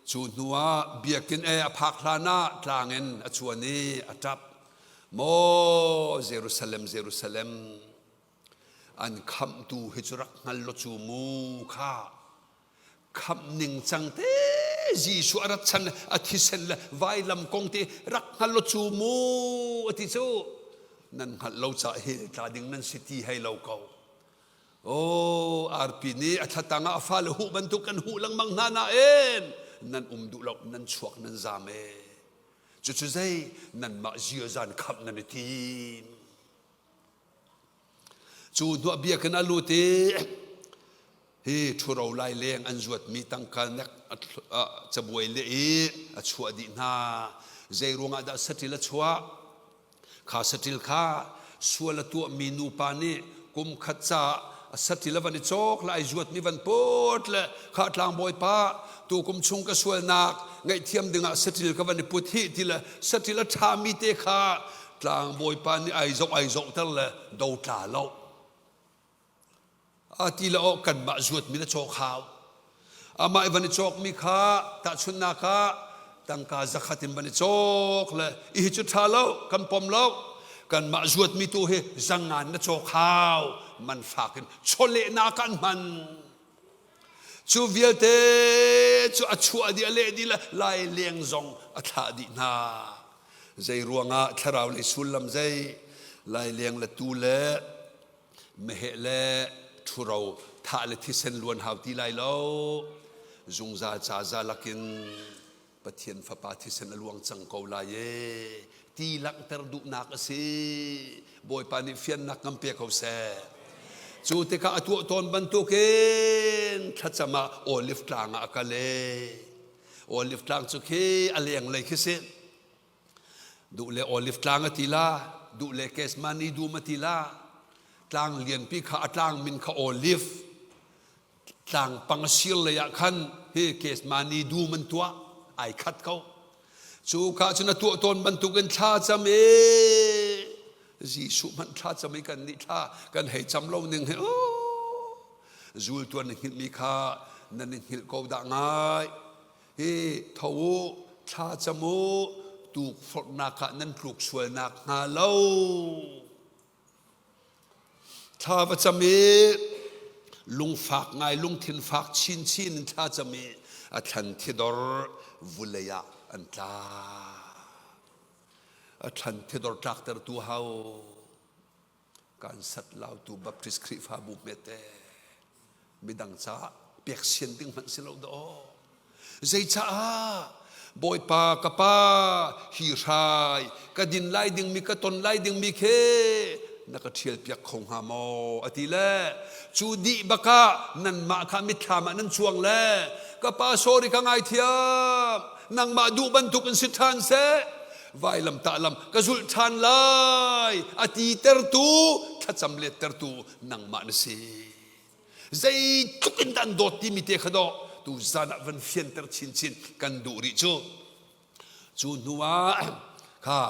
cu hnu ah biakinn e a phak hlan ah tlang in a chuan i a ṭap. Maw Jerusalem, Jerusalem, an khamhtu hi cu rak hngal law cu mu kha khamh ningcang te Jesuh a rat chan le a thisen le vailam kong te rak hngal law cu mu a ti cu nan hngalh lo caah hell tla ding nan si ti hei lo ko. Oh, arpi nih a thlatang ah a fale huh bantuk kan huh lengmang hna nain nan um duh lo nan chuak nan zam e. Cucu zei nanmah ziazan khamh nan i tim. Cu hnuah biakinn a lut i hi ṭhuro lai leng an zuatmi tangka nek cabuai le i a chuah dih hna. Zei ruangah dah saṭil a chuah? Kha saṭil kha sual a tuahmi nupa nih kum khat caah a saṭil a van i cawk le ai zuatmi van put le kha tlangbawi pa tukum chung ka sualnak ngaihthiam dingah saṭil ka van i put hih ti le saṭil a ṭhami te kha tlangbawipa nih ai zoh ai zohter le do tla lo a ti le aw kanmah zuatmi na cawk hau amah i van i cawkmi kha tahchunhnak ah tangka zakhat in van i cawk le i hi cu ṭha lo kan pom lo kanmah zuatmi tu hi zangan na cawk hau man fak in chawlehnak an hman Cu vialte cu a chuah dih a leh dih le laileng zong a thlah dih hna. Zei ruangah thlarau lei sullam zei laileng le tu le meheh le ṭhuro thah le thisen luan hau ti lai lo. Zungzal ca za lakin Pathian Fapa thisen a luang cang ko lai e ti langhter duhnak a si. Bawipa nih fiannak kan pe ko seh. Cu tikah a tuah tawn bantukin thlacam ah Olive tlang ah a kal e. Olive tlang cu khi a lenglei khi si. Duh le Olive tlang a ti la, duh le Kesmani dum a ti la. Tlang lianpi kha a tlang min kha Olive. Tlangpang sir lei ah khan hi Kesmani dum an tuah ai khat ko. Cu ka cun a tuah tawn bantukin thla cam i Jesuh hmanh thla cam i kan nih thla kan hei cam lo ning hi zultu an i hngilhmi kha nan i hngilh ko dah ngai. Hi tho u thla cam u tukforhnak ah nan tluk sualnak hnga lo. Thla va cam i lungfak ngai lungthin fak chinchin in thla cam i a thlan thidor vulei ah an tla. A thlan thidor tlaktertu hau kan sat lautu Baptist Khrihfabu hmete midang caah pek sian ding hmanh si lo dawh. Zeicaah Bawipa ka pa hi hrai ka din lai dingmi ka ton lai dingmi khi na ka ṭhial piak kho hnga maw a ti le cu dih bakah nanmah kha mitthlam ah nan cuang le ka pa sorry ka ngaithiam nangmah duh bantuk in si ṭhan seh vailam tah lam ka zulh ṭhan lai a ti tertu thlacam let tertu nangmah na si. Zeitluk in dah an dawt timi te kha dawh. Tu zan ah van fianter chinchin kan duh rih cu. Cu hnu ah kha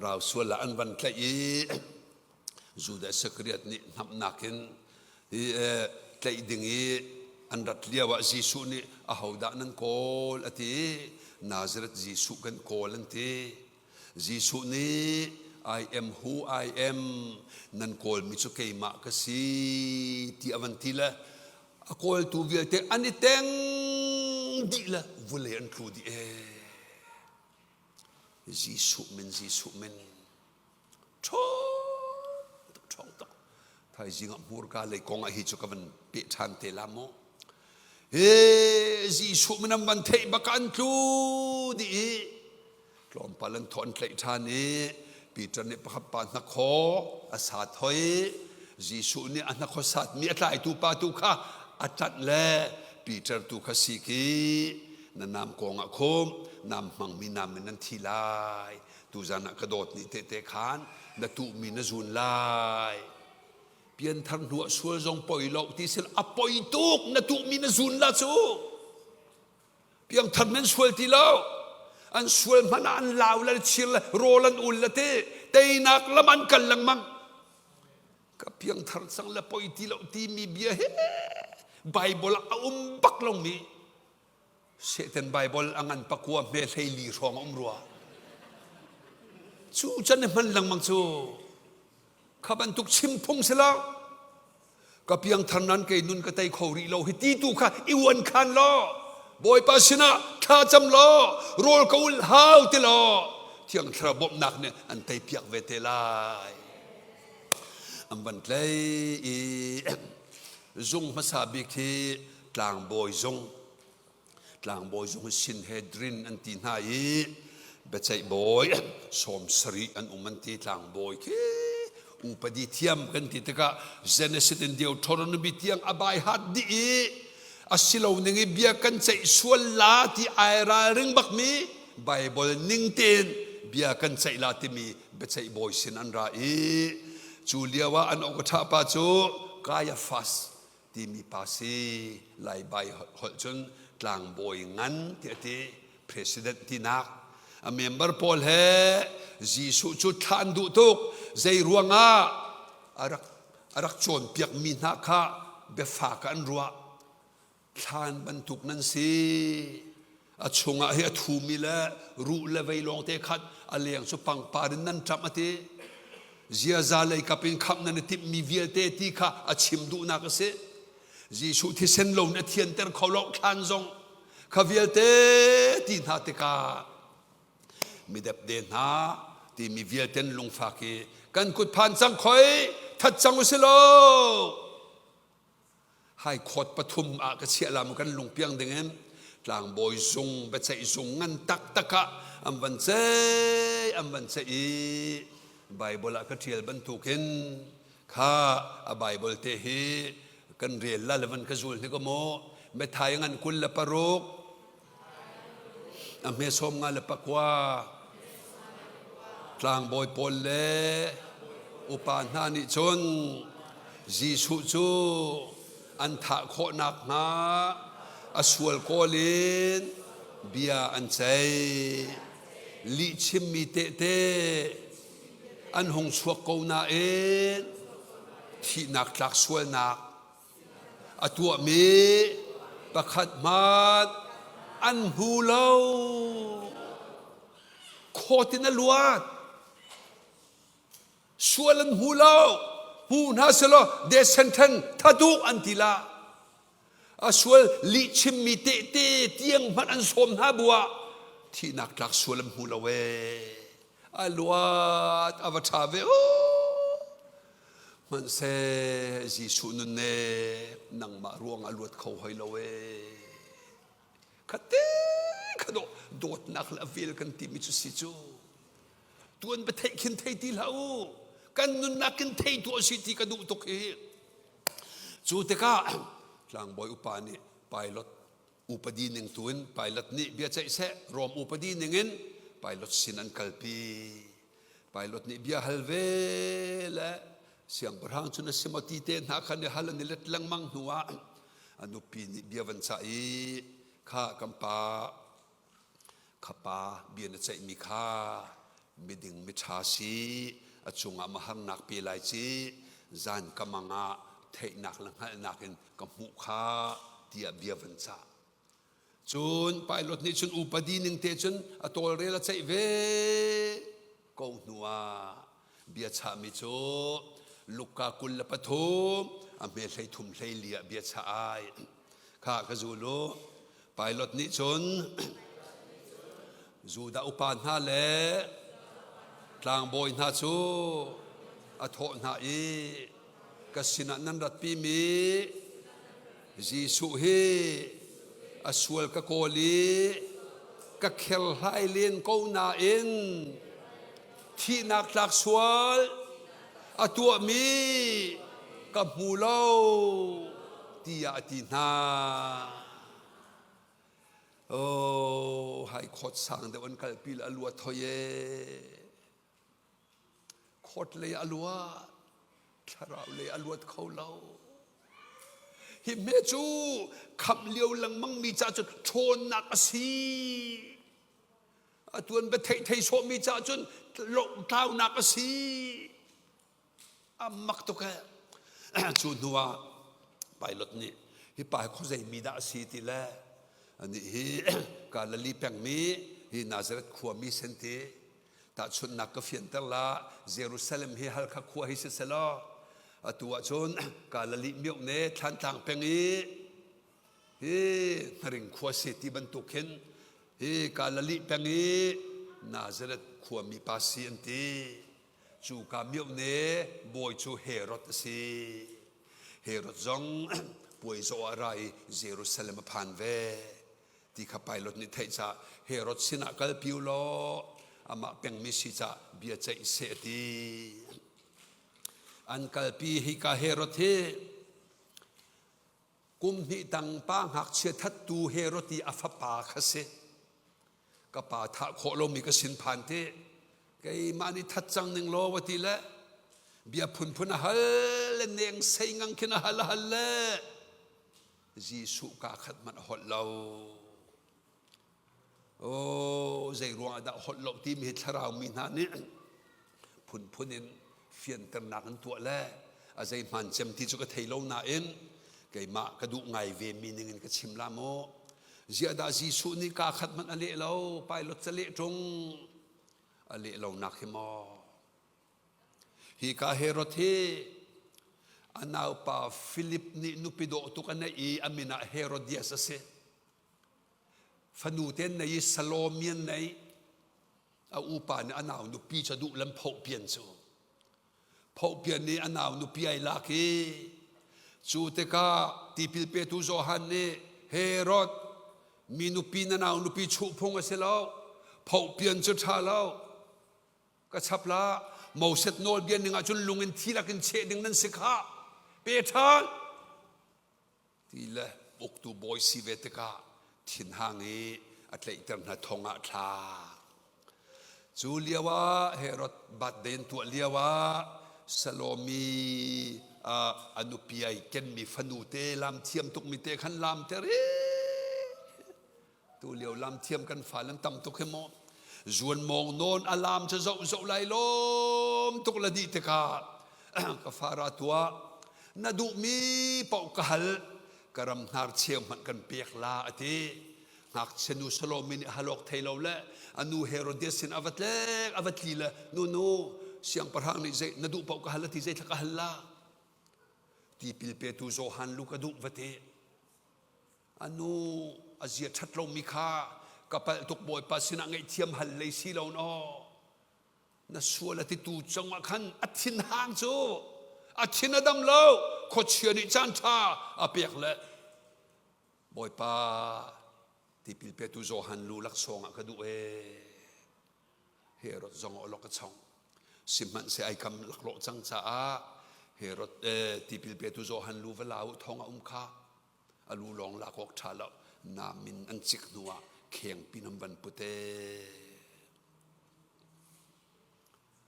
rau sual ah an van tlaih i Judas Iscariot nih hnamhnak in hi tlaih ding i an rat lio ah Jesuh nih ahodah nan kawl a ti. Nazareth Jesuh kan kawl an ti. Jesuh nih I am who I am nan kawlmi cu keimah ka si ti a van ti le a kawltu vialte an i teng dih le vulei an tlu dih ee. Jesuh min Jesuh min ṭhawng tuk ṭhawng tuk thaizing ah hmurka lei kong ah hi cu ka van peh ṭhan te la mu he Jesuh min an van theih bak an tlu dih i tlawmpal an thawh an tlaih ṭhan i Peter nih pakhat pa hnakhaw a sat hoi Jesuh nih a hnakhaw satmi a tlaitu pa tu kha a ṭanh le Peter tu kha sik i na nam kong ah khum nam hmangmi nam in nan thi lai tuzan ah ka dawt nih tehte khan na tuhmi na zun lai pianthar hnu ah sual zong poi lo ti sil a poi tuk na tuhmi na zun la cu piangthar nan sual ti lo an sual hmanh ah an lau le chir le rawl an ul le te teinak lam an kal lengmang ka piangthar cang le poi ti lo timi bia he Bible ah a um bak lomi Satan Bible a ngan pakua hme 14 hrawng a um rua. Cu can i hman lengmang cu kha bantuk chim phung si lo. Ka piangthar nan kei nun ka tei kho rih lo hi ti tu kha i uan khan law Bawipa sinah thla cam law rawl ka ul hau ti law Thiang Thlarau bawmhnak nih an tei piak ve te lai. An van tlei i zung hmasa bik hi tlangbawi zung tlangbawi zung hi Sinhedrin an ti hna i biaceih bawi 70 an um an ti tlangbawi khi upadi thiam kan ti tikah Genesis in Deuteronomy tiang a bai hat dih i a si lo ning i bia kan ceih sual la ti ai ralring bak mi Bible ning tein bia kan ceih la timi biaceih bawi sin an ra i cu lio ah an awka ṭha pa cu Caiaphas timi pa si Lai bai holh cun tlangbawi ngan ti a ti president tinak a member pawl he Jesuh cu thlah an duh tuk zei ruangah a rak a rak cawnpiak mi hna kha biafak an ruah thlan bantuk nan si a chungah hi a thumi le ruh le vei lawng te khat a leng cu pangpar in nan ṭamh a ti ziaza lei kap in khamh nan i timhmi vialte ti kha a chim duhnak a si Jesuh thisen lo in a thianter kho lo thlan zong kha vialte ti hna tikah midepde hna timi vialte lungfak i kan kut phan cang khoi that cang u si lo Hai khawt pathum ah ka chiah la mu kan lungpiang ding in tlangbawi zung biaceih zung ngan taktak ah an van ceih an van ceih i Bible ah ka ṭial bantukin kha a Bible te hi kan rel la le van ka zul hnik maw Matthai ngan 26 a hme 54 tlangbawi pawl le upa hna nih cun Jesuh cu an thah khawh nakhnga a sual kawl in bia an ceih. Lihchimmi tehte an hung chuak ko nain thihnak tlak sualnak a tuahmi pakhat hmanh an hmu lo. Khawt in a luat. Sual an hmu lo. Hmu hna selaw death sentence thatuk an ti la. A sual lihchimmi tehte tiang hmanh an sawm hna bu ah thihnak tlak sual an hmu lo ee. A luat a va ṭha ve. Hmanhseh Jesuh nun ne nangmah ruang a luat kho hoi lo ee. Khate khadawh dawtnak le a vel kan timi cu si cu. Tuan ba theih khin thei ti hlah u. Kan nunnak in thei tu a si ti ka duh tuk hi. Cu tikah tlangbawi upa nih pilot upadi ning tu in pilot nih bia ceih seh Rom upadi ning in pilot sin an kalpi. Pilot nih bia hal ve le siangpahrang cu na si maw ti te hna khan i hal an i let lengmang hnu ah. A nupi nih bia van cah i kha kan pa kha pa bia na ceihmi kha miding miṭha si a cungah ma harnak pe lai ci zan ka mang ah theihnak le hngalhnak in ka hmuh kha tiah bia van cah. Cun pilot nih cun upadi ning te cun a tawlrel a ceih ve ko hnu ah bia chahmi cu Luka 23 a hme 33 hlei ah bia chah ai. Kha ka zul u. Pilot nih cun Judah upa hna le tlangbawi hna cu a thawh hna i ka sinah nan ratpimi Jesuh hi a sual ka kawl i ka kherhlai len ko nain thihnak tlak sual a tuahmi ka hmu lo tiah a ti hna. Oh, hai khawt sang deuh an kalpi le a luat hoi e. Khawt lei a luat, thlarau lei a luat kho lo. Hi hme cu khamh lio lengmang mi ca cu ṭhawnnak a si. A tuan bia thei thei sawhmi ca cun tlaunak a si. A mak tuk eh. Cu hnu ah pilot nih hi pa hi khuazei mi dah a si ti le anih hi Galilee pengmi hi Nazareth khuami sen ti tahchunhnak ka fianter la Jerusalem hi Halkha khua hi siselaw atu ahcun Galilee miohne Thlantlang peng i hi Hnaring khua si ti bantuk hin hi Galilee peng i Nazareth khuami pa si an ti. Cu ka miohne bawi cu Herod a si. Herod zong puai zawh ah ra i Jerusalem a phan ve. Ti kha Pilot nih theih caah Herod sinah kalpi u law amah pengmi si caah bia ceih seh a ti. An kalpi hika Herod hi kum hnih tang pa ngakchia thattu Herod i a fapa kha si. Ka pa thah khawh lomi ka sin phan ti keimah nih that cang ning law va ti le bia phunphun a hal le neng sei ngang khin a hal a hal le Jesuh kaa khat hmanh a holh lo. Oh, zei ruang ah dah holh lo timi hi thlarau mi hna nih phunphun in fianternak an tuah le a zei hmaan cem ti cu ka thei lo nain keimah ka duh ngai ve mi ning in ka chim la maw. Ziah dah Jesuh nih kaa khat hmanh a leh lo, pilot ca leh ṭung a leh lonak hi maw. Hika Herod hi a naupa Philip nih nupi dawh tuk a neih i a min ah Herodias a si. Fanu te an nei i Salome an nei. A upa nih a nau nupi cu a duh lam phohpian cu. Phohpian nih a nau nupi ai lak i cu tikah tipil petu Johan nih Herod mi nupi na nau nupi chuh phung a si lo. Phohpian cu ṭha lo. Ka chap la Moses nawlbia ning ah cun lung in thi lakin cheh ding nan si kha pe ṭhan ti le uktu bawi si ve tikah thinhang i a tlaihter hna thong ah thla cu lio ah Herod birthday an tuah lio ah Salomi a nupi ai kenmi fanu te lam thiam tukmi te khan lam ter i Tu lio lam thiam kan fal an tam tuk hi maw. Zuan mawng nawn a lam cu zoh zoh lai lawm tuk la dih tikah ka fara tuah na duhmi paoh ka hal ka ram hnar cheu hmanh kan pek la a ti. Ngakchia nu Salome nih halawk thei lo le a nu Herodias sin a va tlek a va tli le nu nu siangpahrang nih zei na duh paoh ka hal a ti zei thla ka hal la tipil petu Johan lu ka duh va ti. A nu a zia ṭhat lomi kha ka palh tuk Bawipa sinah ngaihthiam hal lei si lo naw na sual a titu cungah khan a thinhang cu a thin a dam lo khuachia nih caan ṭha a pek le Bawipa tipil petu Johan lu laksawng ah ka duh ee Herod zong awlok a chong. Sihmanhseh ai kam laklawh cang caah Herod eh, tipil petu Johan lu va la u thong a um kha a lu lawng lak awk ṭha lo namin an cik hnu ah khengpi nam van pute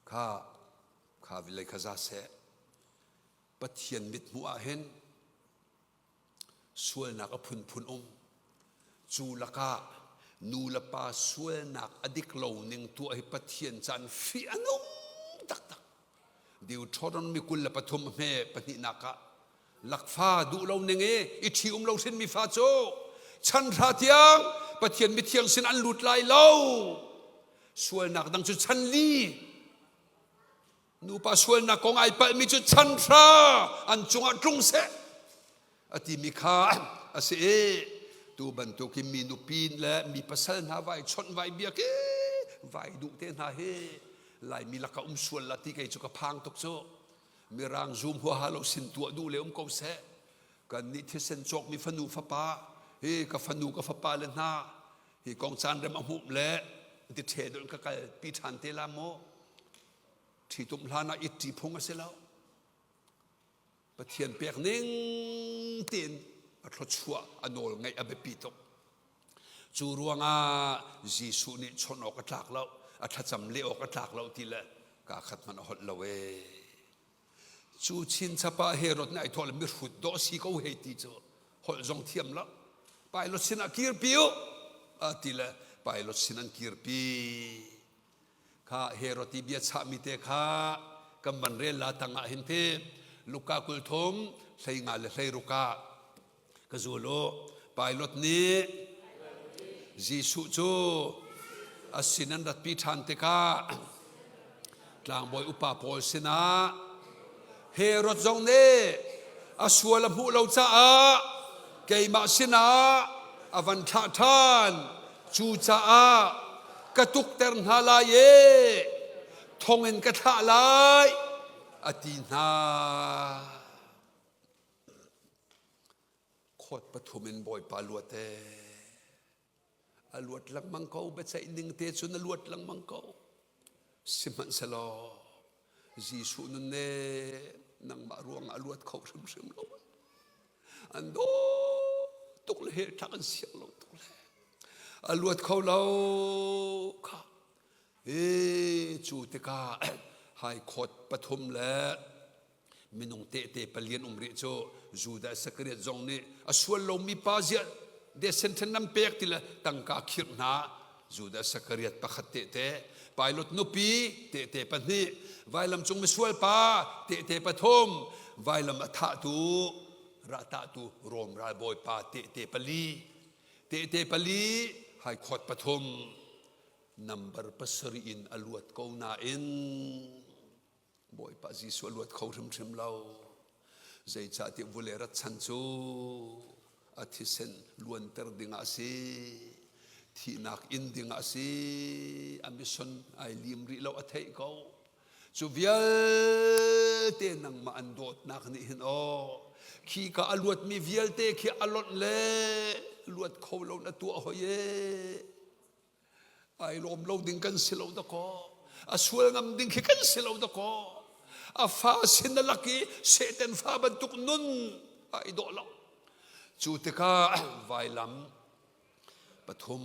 kha kha vilei kha za seh Pathian mithmuh ah hin. Sualnak a phunphun um. Cu lakah nu le pa sualnak a dik lo ning tuah hi Pathian caan fih a nung taktak. Deuteronomy 23 hme pahnihnak ah lakfa duh lo ning i i ṭhi um lo hrinmi fa cu chan hra tiang Pathian mithiang sin an lut lai lo. Sualnak dang cu chan li nupa sualnak kong ai palhmi cu chan hra an cungah tlung seh a timi kha a si i tu bantukin mi nupi le mi pasal hna vai chawnh vai biak i vai duh te hna hi Laimi laka um sual la ti kei cu ka phang tuk cu mirang zum huaha lo sin tuah duh le um ko seh kan nih thisen cawkmi fanu fapa hi ka fanu ka fapa le hna hi kong caan rem a hmuh le ti ṭhe dul ka kal pi ṭhan te la maw ṭhitum hlan ah it ṭi phung a si lo Pathian pek ning tein a thluachuah a nawl ngeih a biapi tuk. Cu ruangah Jesuh nih chawnh awk a tlak lo, a thlacam leh awk a tlak lo ti le kaa khat hmanh a holh lo ee. Cu chinchap ah Herod nih ai thawh le mihrut dawh si ko hei ti cu holh zong thiam lo. Pilot sinah kirpi u a ti le Pilot sin an kirpi. Kha Herod i bia chahmi te kha kan van rel la tang ah hin ti Luka 30 hlei nga le hlei ruk ah ka zul u. Pilot nih Jesuh cu a sin an ratpi ṭhan tikah tlangbawi upa pawl sinah Herod zong nih a sual a hmuh lo caah keimah sinah a van thlah ṭhan. Cucaah ka tukter hna lai i thongin ka thlah lai, a ti hna. Khawt pathum in Bawipa luat ee. A luat lengmang ko, biaceih ning te cun a luat lengmang ko. Sihmanhsehlaw Jesuh nun ne nangmah ruangah a luat kho hrimhrim lo. An daw tuk le hell thlak an siang lo tuk le a luat kho lo kha. E cu tikah hai khawt pathum le minung tehte palian um rih cu Judah Isakariot zong nih a sual lomi pa ziah desen nan pek ti le tangka khirh hna Judah Isakariot pakhat tehte Pilot nupi tehte pahnih vailam cung misual pa tehte pathum vailam a thahtu rahtahtu Rom ralbawi pa tehte pali tehte pali haikhawt pathum nambar pasarih in a luat ko nain Bawipa Jesuh a luat kho hrimhrim lo. Zeicahtiah vawlei rat chan cu a thisen luanter dingah a si. Thihnak in dingah a si. A mission ai lim rih lo a theih ko. Cu vialte nangmah an dawtnak nih hin aw khi ka a luatmi vialte khi a lonh le luat kho lo na tuah hoi ee. Ai lawm lo ding kan si lo dakaw. A sual ngam ding khi kan si lo dakaw. A fa sin a lak i Satan fa bantuk nun ai dawh lo. Cu tikah vailam pathum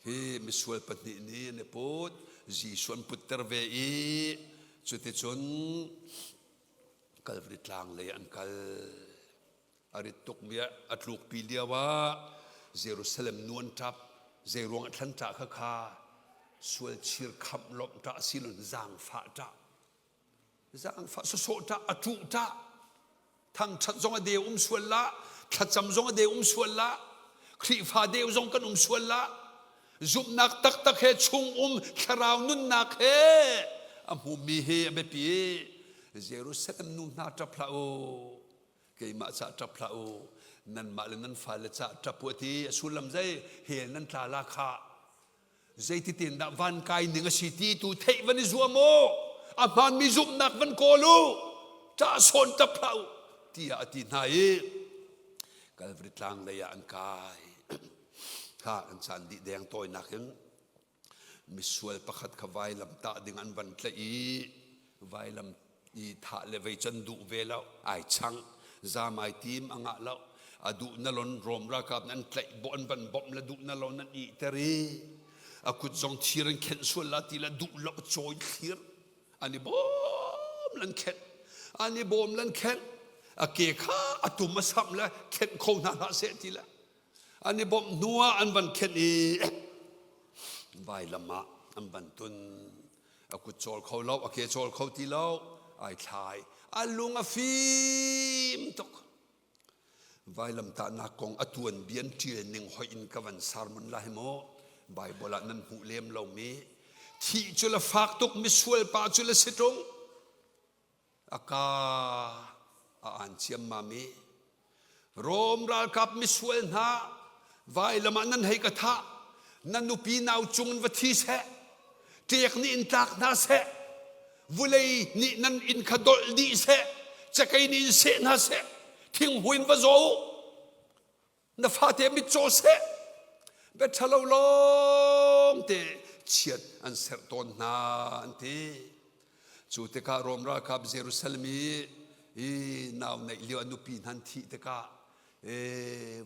hi misual pahnih nih an i put. Jesuh an putter ve i cuticun Calvary tlang lei an kal. A rit tukmi a tlukpi lio ah Jerusalem nu an ṭap. Zeiruang a thlan ṭah kha kha sual chir khamh lawmh ṭah silon zaangfah ṭah. Zaangfah sawsawh ṭah, a ṭuh ṭah. Thangṭhat zong a deu um sual la, thlacam zong a deu um sual la, Khrihfa deu zong kan um sual la. Zumhnak taktak he chung um thlarau nunnak he a hmumi hi a biapi. Jerusalem nu hna ṭap hlah u. Keimah cah ṭap hlah u, nanmah le nan fale cah ṭap u a ti. A sullam zei? Hell nan tla la khah. Zeititin dah van kai ning a si ti tu theih van i zuam u. A hmaanmi zumhnak van kawl u. Ṭah sawn ṭap hlah u tiah a ti hna i Calvary tlang lei ah an kai. Kha an caan dih deng tawinak in misual pakhat kha vailam tah ding an van tlaih i vailam i thah le vei can duh ve lo ai chang zam ai tim a ngah lo a duh na lon Rom ralkap nan tlaih bo an van bawmh le duh na lo nan i ter i a kut zong thir an khenh sual la ti le duh lo cawi thlir an i bawm lan khenh an i bawm lan khenh. A ke kha a tum a samh le khenh kho hna hlah seh ti le an i bawmh hnu ah an van khenh i vailam ah an van tun. A kut cawl kho lo, a ke cawl kho ti lo, ai thlai. A lung a fim tuk. Vailamtahnak kong a tuanbia an ṭial ning hoih in ka van sermon lai maw? Baibal ah nan hmuh lem lomi thih cu le fak tuk misual pa cu le si ṭung a ka a aan ciammam i Rom ralkap misual hna vailam ah nan hei ka thah na nupi nau cung in va thi seh ṭek nih in tlak hna seh vulei nih nan inn kha dolh dih seh cakei nih in seh hna seh thinghui in va zaw u na fate mitcaw seh bia ṭhalo lawng te chiat an serh tawn hna an ti cu tikah Rom ralkap Jerusalem i i nau neih lio a nupi hna an thih tikah e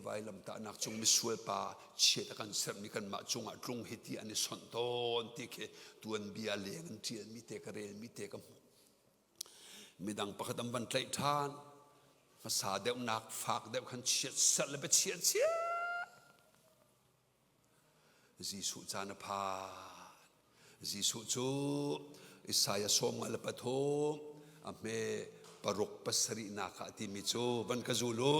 vailamtahnak cung misual pa chiat a kan sermi kanmah cungah tlung hi ti an i sonh tawn ti khi tuanbia leng in ṭialmi te ka relmi te ka hmuh. Midang pakhat an van tlaih ṭhan hmasa deuhnak fak deuh khan chiat serh le biachiat chiat Jesuh caan a phan. Jesuh cu Isaiah 53 a hme paruk pasarihnak ah timi cu van ka zul u.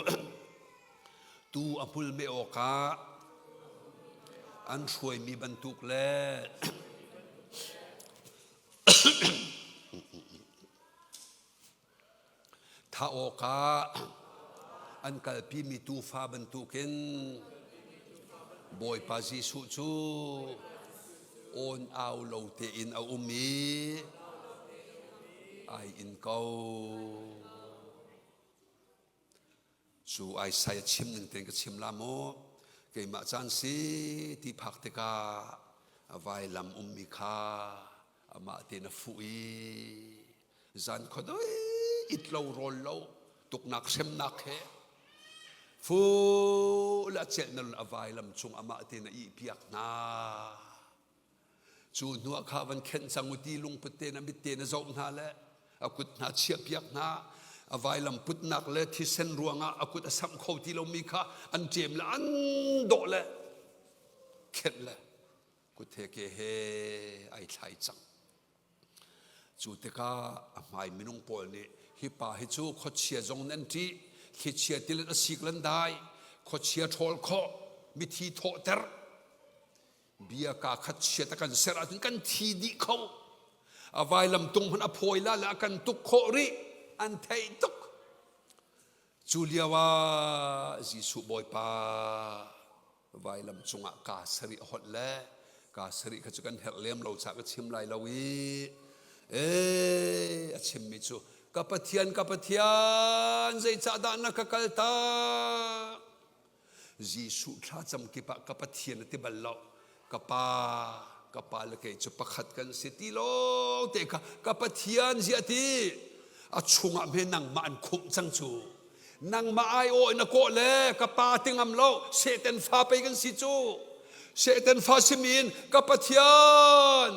Tu a hmul meh awkah an hruaimi bantuk le Thah awkah an kalpimi tuufa bantukin Bawipa Jesuh cu awn au lo tein a um i ai in ko. Cu Isaiah chim ning tein ka chim la maw? Keimah caan si ti phak tikah a vailam ummi kha amah tein a fuh i zan khuadoi it lo rawl lo tuknak hremnak he fu la celh a vailam cung amah tein a ihpiak hna. Cu hnuah kha van khenh cang u ti lungput tein a mit tein a zoh hna le a kut hna chiahpiak hna. A vailam putnak le thisen ruangah a kut a samh kho ti lomi kha an ṭem le an dawh le khenh le kut he ke he ai thlai cang. Cu tikah a hmai minung pawl nih hi pa hi cu khuachia zong nan ṭih, thlichia tilet a sik lan dai, khuachia ṭhawl khawh, mithi thawhter, bia kaa khat chiat a kan ser ahcun kan thi dih kho a vailam tung hmanh a phawi la le a kan tuk khawh rih an theih tuk cu lio ah Jesuh Bawipa vailam cungah kaa sarih a holh le kaa sarih kha cu kan herh lem lo ca ka chim lai lo i ee a chimmi cu ka Pathian ka Pathian zeicahdah na ka kaltak Jesuh thlacam kip ah ka Pathian a ti bal lo. Ka pa, ka pa le kei cu pakhat kan si ti lawng te kha ka Pathian ziah ti. A chungah hme nangmah an khumh cang cu. Nangmah ai aw in a kawh le ka pa ti ngam lo. Satan fa pei kan si cu. Satan fa simi in ka Pathian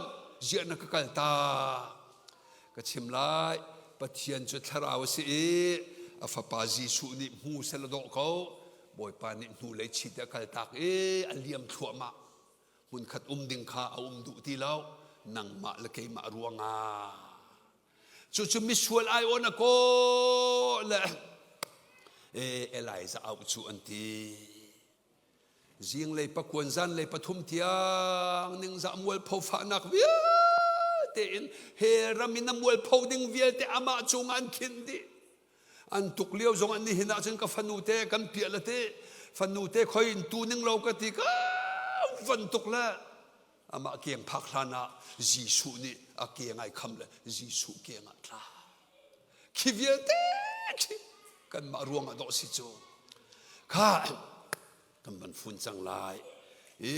ziah na ka kal tak. Ka chim lai, Pathian cu thlarau a si i a fapa Jesuh nih hmu seh la dawh ko. Bawipa nih hnulei chit a kaltak i a liam thluahmah. Hmunkhat um ding kha a um duh ti lo. Nangmah le keimah ruangah. Cucu misual ai awn a kaw le Elijah auh cu an ti. Zinglei pakuan zanlei pathum tiang ningzah mualpho fahnak vialte in hell ram in a mualpho ding vialte amah cungah an khinh dih. An tuk lio zong an nihin ahcun ka fanu te kan piah le te fanu te khoi in tu ning lo ka ti ka van tuk le amah keng phak hlan ah Jesuh nih a keng ai kham le Jesuh keng ah tla. Khi vialte khi kanmah ruangah dawh si cu. Kha kan van fun cang lai. I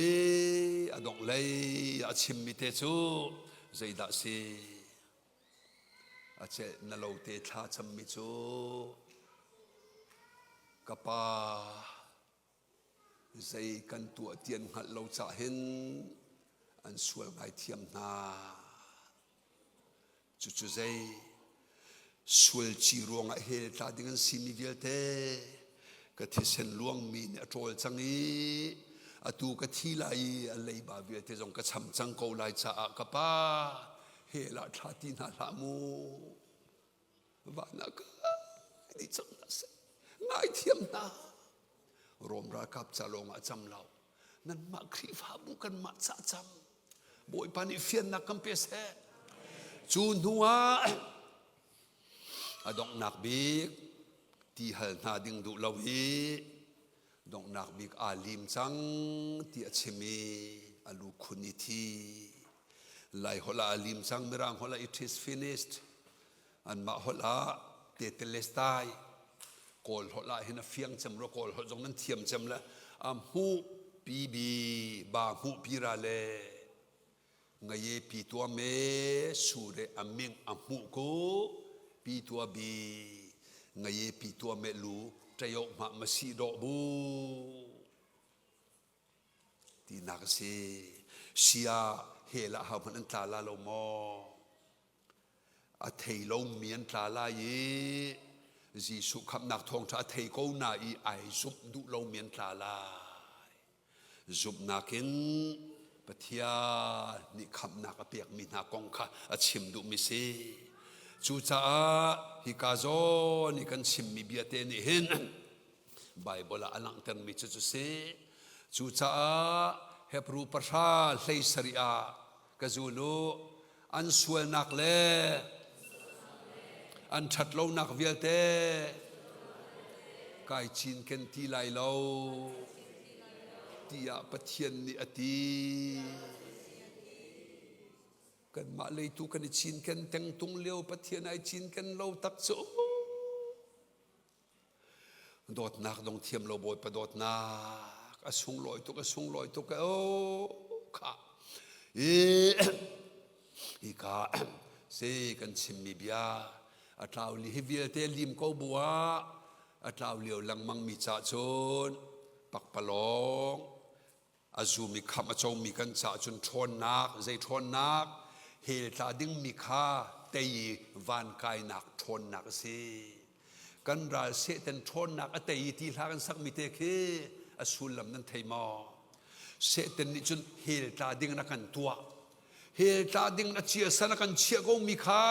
a dongh lei a chimmi te cu zeidah si? A celh na lo te thla cammi cu ka pa zei kan tuah ti an hngalh lo cah hin an sual ngaithiam hna. Cucu zei? Sualci ruangah hell tla ding an simi vialte ka thisen luangmi nih a ṭawl cang i atu ka thi lai i a leiba vialte zong ka cham cang ko lai caah ka pa hell ah thla ti hna hlah mu van ah ka dih cang hna seh ngaithiam hna Rom ralkap ca lawng ah cam lo nanmah Khrihfabu kanmah ca cam Bawipa nih fiannak kan pe seh. Cu hnu ah a donghnak bik ti hal hna ding duh lo i donghnak bik aa lim cang ti a chim i a lu khun i thi. Lai holh ah a lim cang Mirang holh ah it is finished. Anmah holh ah tetelestai. Kawl holh ah hin a fiang cem rua Kawl holh zong nan thiam cem le a hmuh pi bi ba hmuh pi ra le ngaye pi tua me su re a ming a hmuh ku pi tua bi ngaye pi tua me lu ṭayo ma ma si dawh bu tinak a si sia hel ah ho hmanh an tla la lo maw A thei lomi an tla lai i Jesuh khamhnak thawngṭha a thei ko na i ai zumh duh lomi an tla lai. Zumhnak in Pathian nih khamhnak a pekmi hna kong kha a chim duhmi si. Cucaah hika zawn i kan chimmi bia te nih hin Baibal ah a langhtermi cu cu si. Cucaah Hebru pahra hlei sarih ah ka zul u an sualnak le an ṭhatlonak vialte kai cinken ti lai lo tiah Pathian nih a ti. Kanmah leitu kan i cinken tengtung lio Pathian ai cinken lo tak cu. Dawtnak dong thiam lo Bawipa dawtnak a sunglawi tuk a sunglawi tuk o kha i hika si kan chimmi bia a tlau li hi vialte lim ko bu ah a tlau lio lengmang mi ca cun pakpalawng A zumi khamh a comi kan caah cun ṭhawnnak, zei ṭhawnnak? Hell tla dingmi kha tei i van kainak ṭhawnnak a si. Kan ral Satan ṭhawnnak a tei i ti hla kan sakmi te khi a sullam nan thei maw? Satan nih cun hell tla ding in a kan tuah. Hell tla ding a chiasan a kan chiah komi kha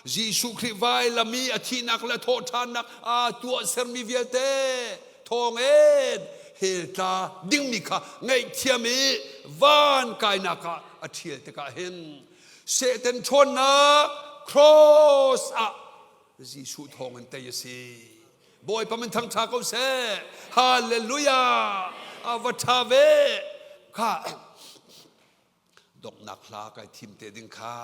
Jesuh Khrih vailam i a thihnak le thawhṭhannak aa tuah sermi vialte thawngin hell tla dingmi kha ngaihthiam i van kainak ah a ṭhial tikah hin Satan ṭhawnnak cross ah Jesuh thawngin tei a si. Bawipa min thangṭha ko seh. Hallelujah! A va ṭha ve. Kha Donghnak hla kai thim te ding kha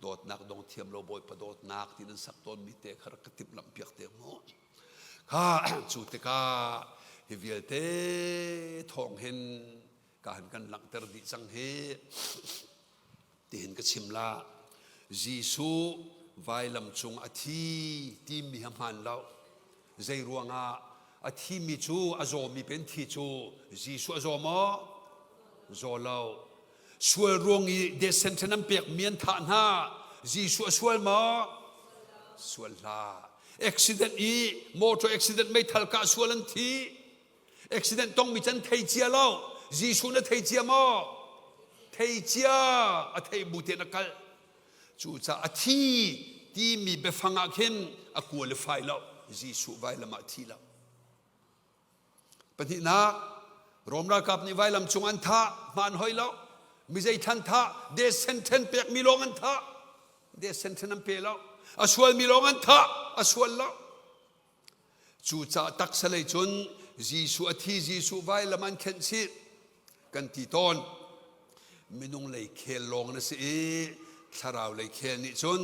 dawtnak dong thiam lo Bawipa dawtnak ti nan sak tawnmi te kha rak ka timhlamh piak te mu. Kha cu tikah hi vialte thawng hin ka han kan langhter dih cang hi tihin ka chim la. Jesuh vailam cung a thi timi ha hmaan lo. Zei ruangah a thimi cu a zawmi pen thi cu Jesuh a zaw maw? Zaw lo. Sual ruang i death an pekmi an thah hna. Jesuh a sual maw? Sual hlah. Accident i motor accident meithal kah sual an thi. Accident tongmi can thei cia lo. Jesuh na thei cia maw? Thei cia. A thei bu te na kal. Cucaah a thi timi biafang ah khin a qualify lo. Jesuh vailam ah thi lo. Pahnihnak, Rom ralkap nih vailam cung an thah, hmaan hoi lo. Mi zei than thah, death sentence pekmi lawng an thah. Death sentence an pe lo. A sualmi lawng an thah, a sual lo. Cucaah taksa lei cun Jesuh a thi, Jesuh vailam an khenh chih kan ti tawn. Minung lei khel lawng na si i thlarau lei khel nih cun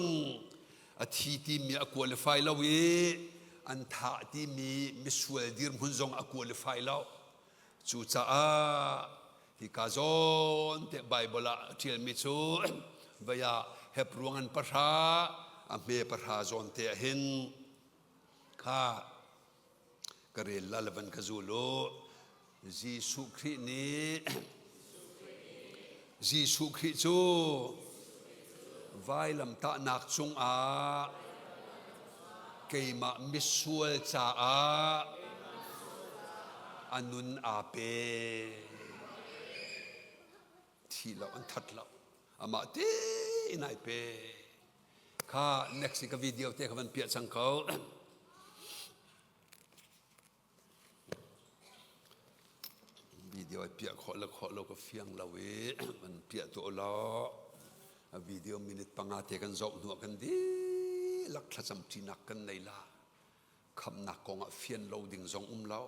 a thi timi a qualify lo i an thah timi misual dirhmun zong a qualify lo. Cucaah hika zawn te Bible ah a ṭialmi cu vei ah Hebruang an pahra a hme pahra zawn te ah hin kha ka rel la le van ka zul u. Jesuh Khrih nih Jesuh Khrih cu vailamtahnak cungah. Keimah misual caah a nun aa pe. Thi lo an that lo. Amah tein ai pe. Kha next ka video te kha van piah cang ko. Video ai piah khawh le khawh lo ka fiang lo i van piah tuah law a video minute panga te kan zoh hnu ah kan dihlak thlacam ṭinak kan nei la. Khamhnak kong ah fian lo ding zong um lo.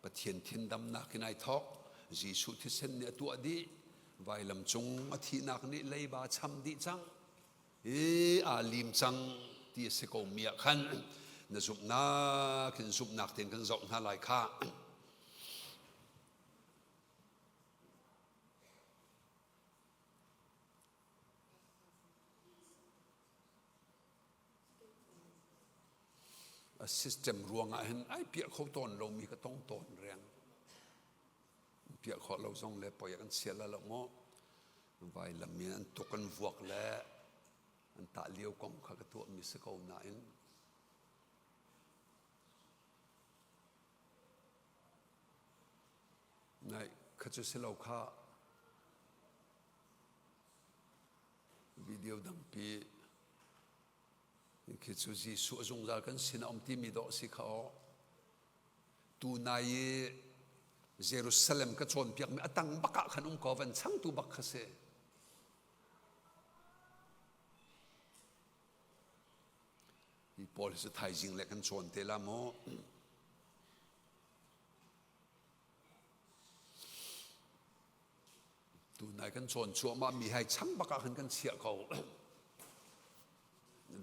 Pathian thindamnak in ai thawk. Jesuh thisen nih a tuah dih. Vailam cung a thihnak nih leiba cham dih cang. I aa lim cang ti a si ko mi ah khan na zumhnak in zumhnak tein kan zoh hna lai kha. A system ruangah hin ai piah kho tawn lomi ka tong tawn reng. Piah khawh lo zong le poi ah kan chia la lo maw. Vailam in an tuk an vuak le an tah lio kong kha ka tuahmi si ko nain nai kha cu si lo kha video dangpi khi cu Jesuh a zungzal kan sin a um timi dawh si kha aw Tunai i Jerusalem ka cawnpiakmi a tang bak ah khan um ko van changtu bak kha si. Hi pawl hi cu thaizing le kan cawn te la mu. Tunai kan cawn cuahmah mi hai chang bak ah khan kan chiah ko.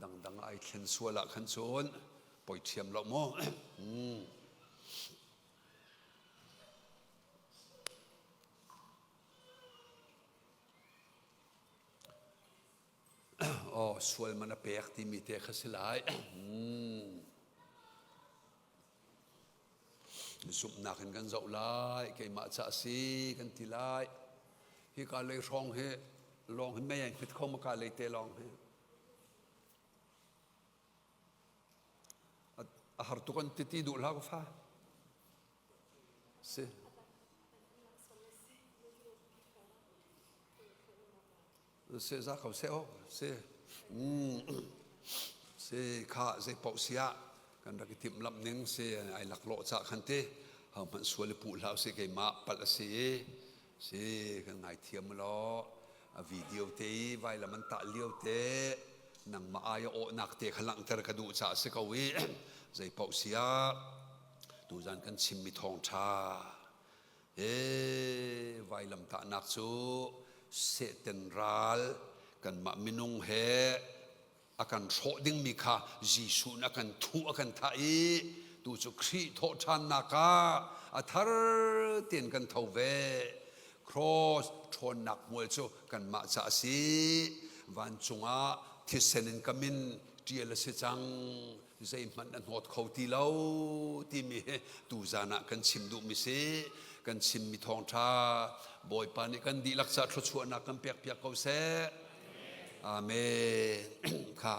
Dangdang ai thlen sual ah khan cun poi ṭhiam lo maw? Oh, sual man a pek timi te kha si lai. Zumhnak in kan zoh lai, keimah ca a si kan ti lai. Hika lei hrawng hi lawng hi mei ai hmit kho ma ka lei te lawng hi. A har tuk an ti ti duh hlah ka fa. Si. Se za ko se o se. Mm. Se kha zei paoh si ah kan rak i timhlamh ning si ai laklawh ca khan ti ho hmanh sual i puh hlah usih keimah palh a si i si kan ngaithiam law a video te i vailam an tah lio te nangmah ai a awhnak te kha langhter ka duh caah si ko i zei paoh si ah tuzan kan chimmi thawngṭha he vailam tahnak cu Satan ral kanmah minung he a kan hrawh dingmi kha Jesuh nih a kan thuh a kan thah i tu cu Khrih thawhṭhannak ah a thar tein kan tho ve. Cross ṭhawnnak hmual cu kanmah ca a si. Vancung ah thisen in ka min ṭial a si cang. Zeihmanh a hnawt kho ti lo timi hi tuzan ah kan chim duhmi si. Kan chimmi thawngṭha Bawipa nih kan dihlak ca thluachuahnak kan pekpiak ko seh. Amen. Kha.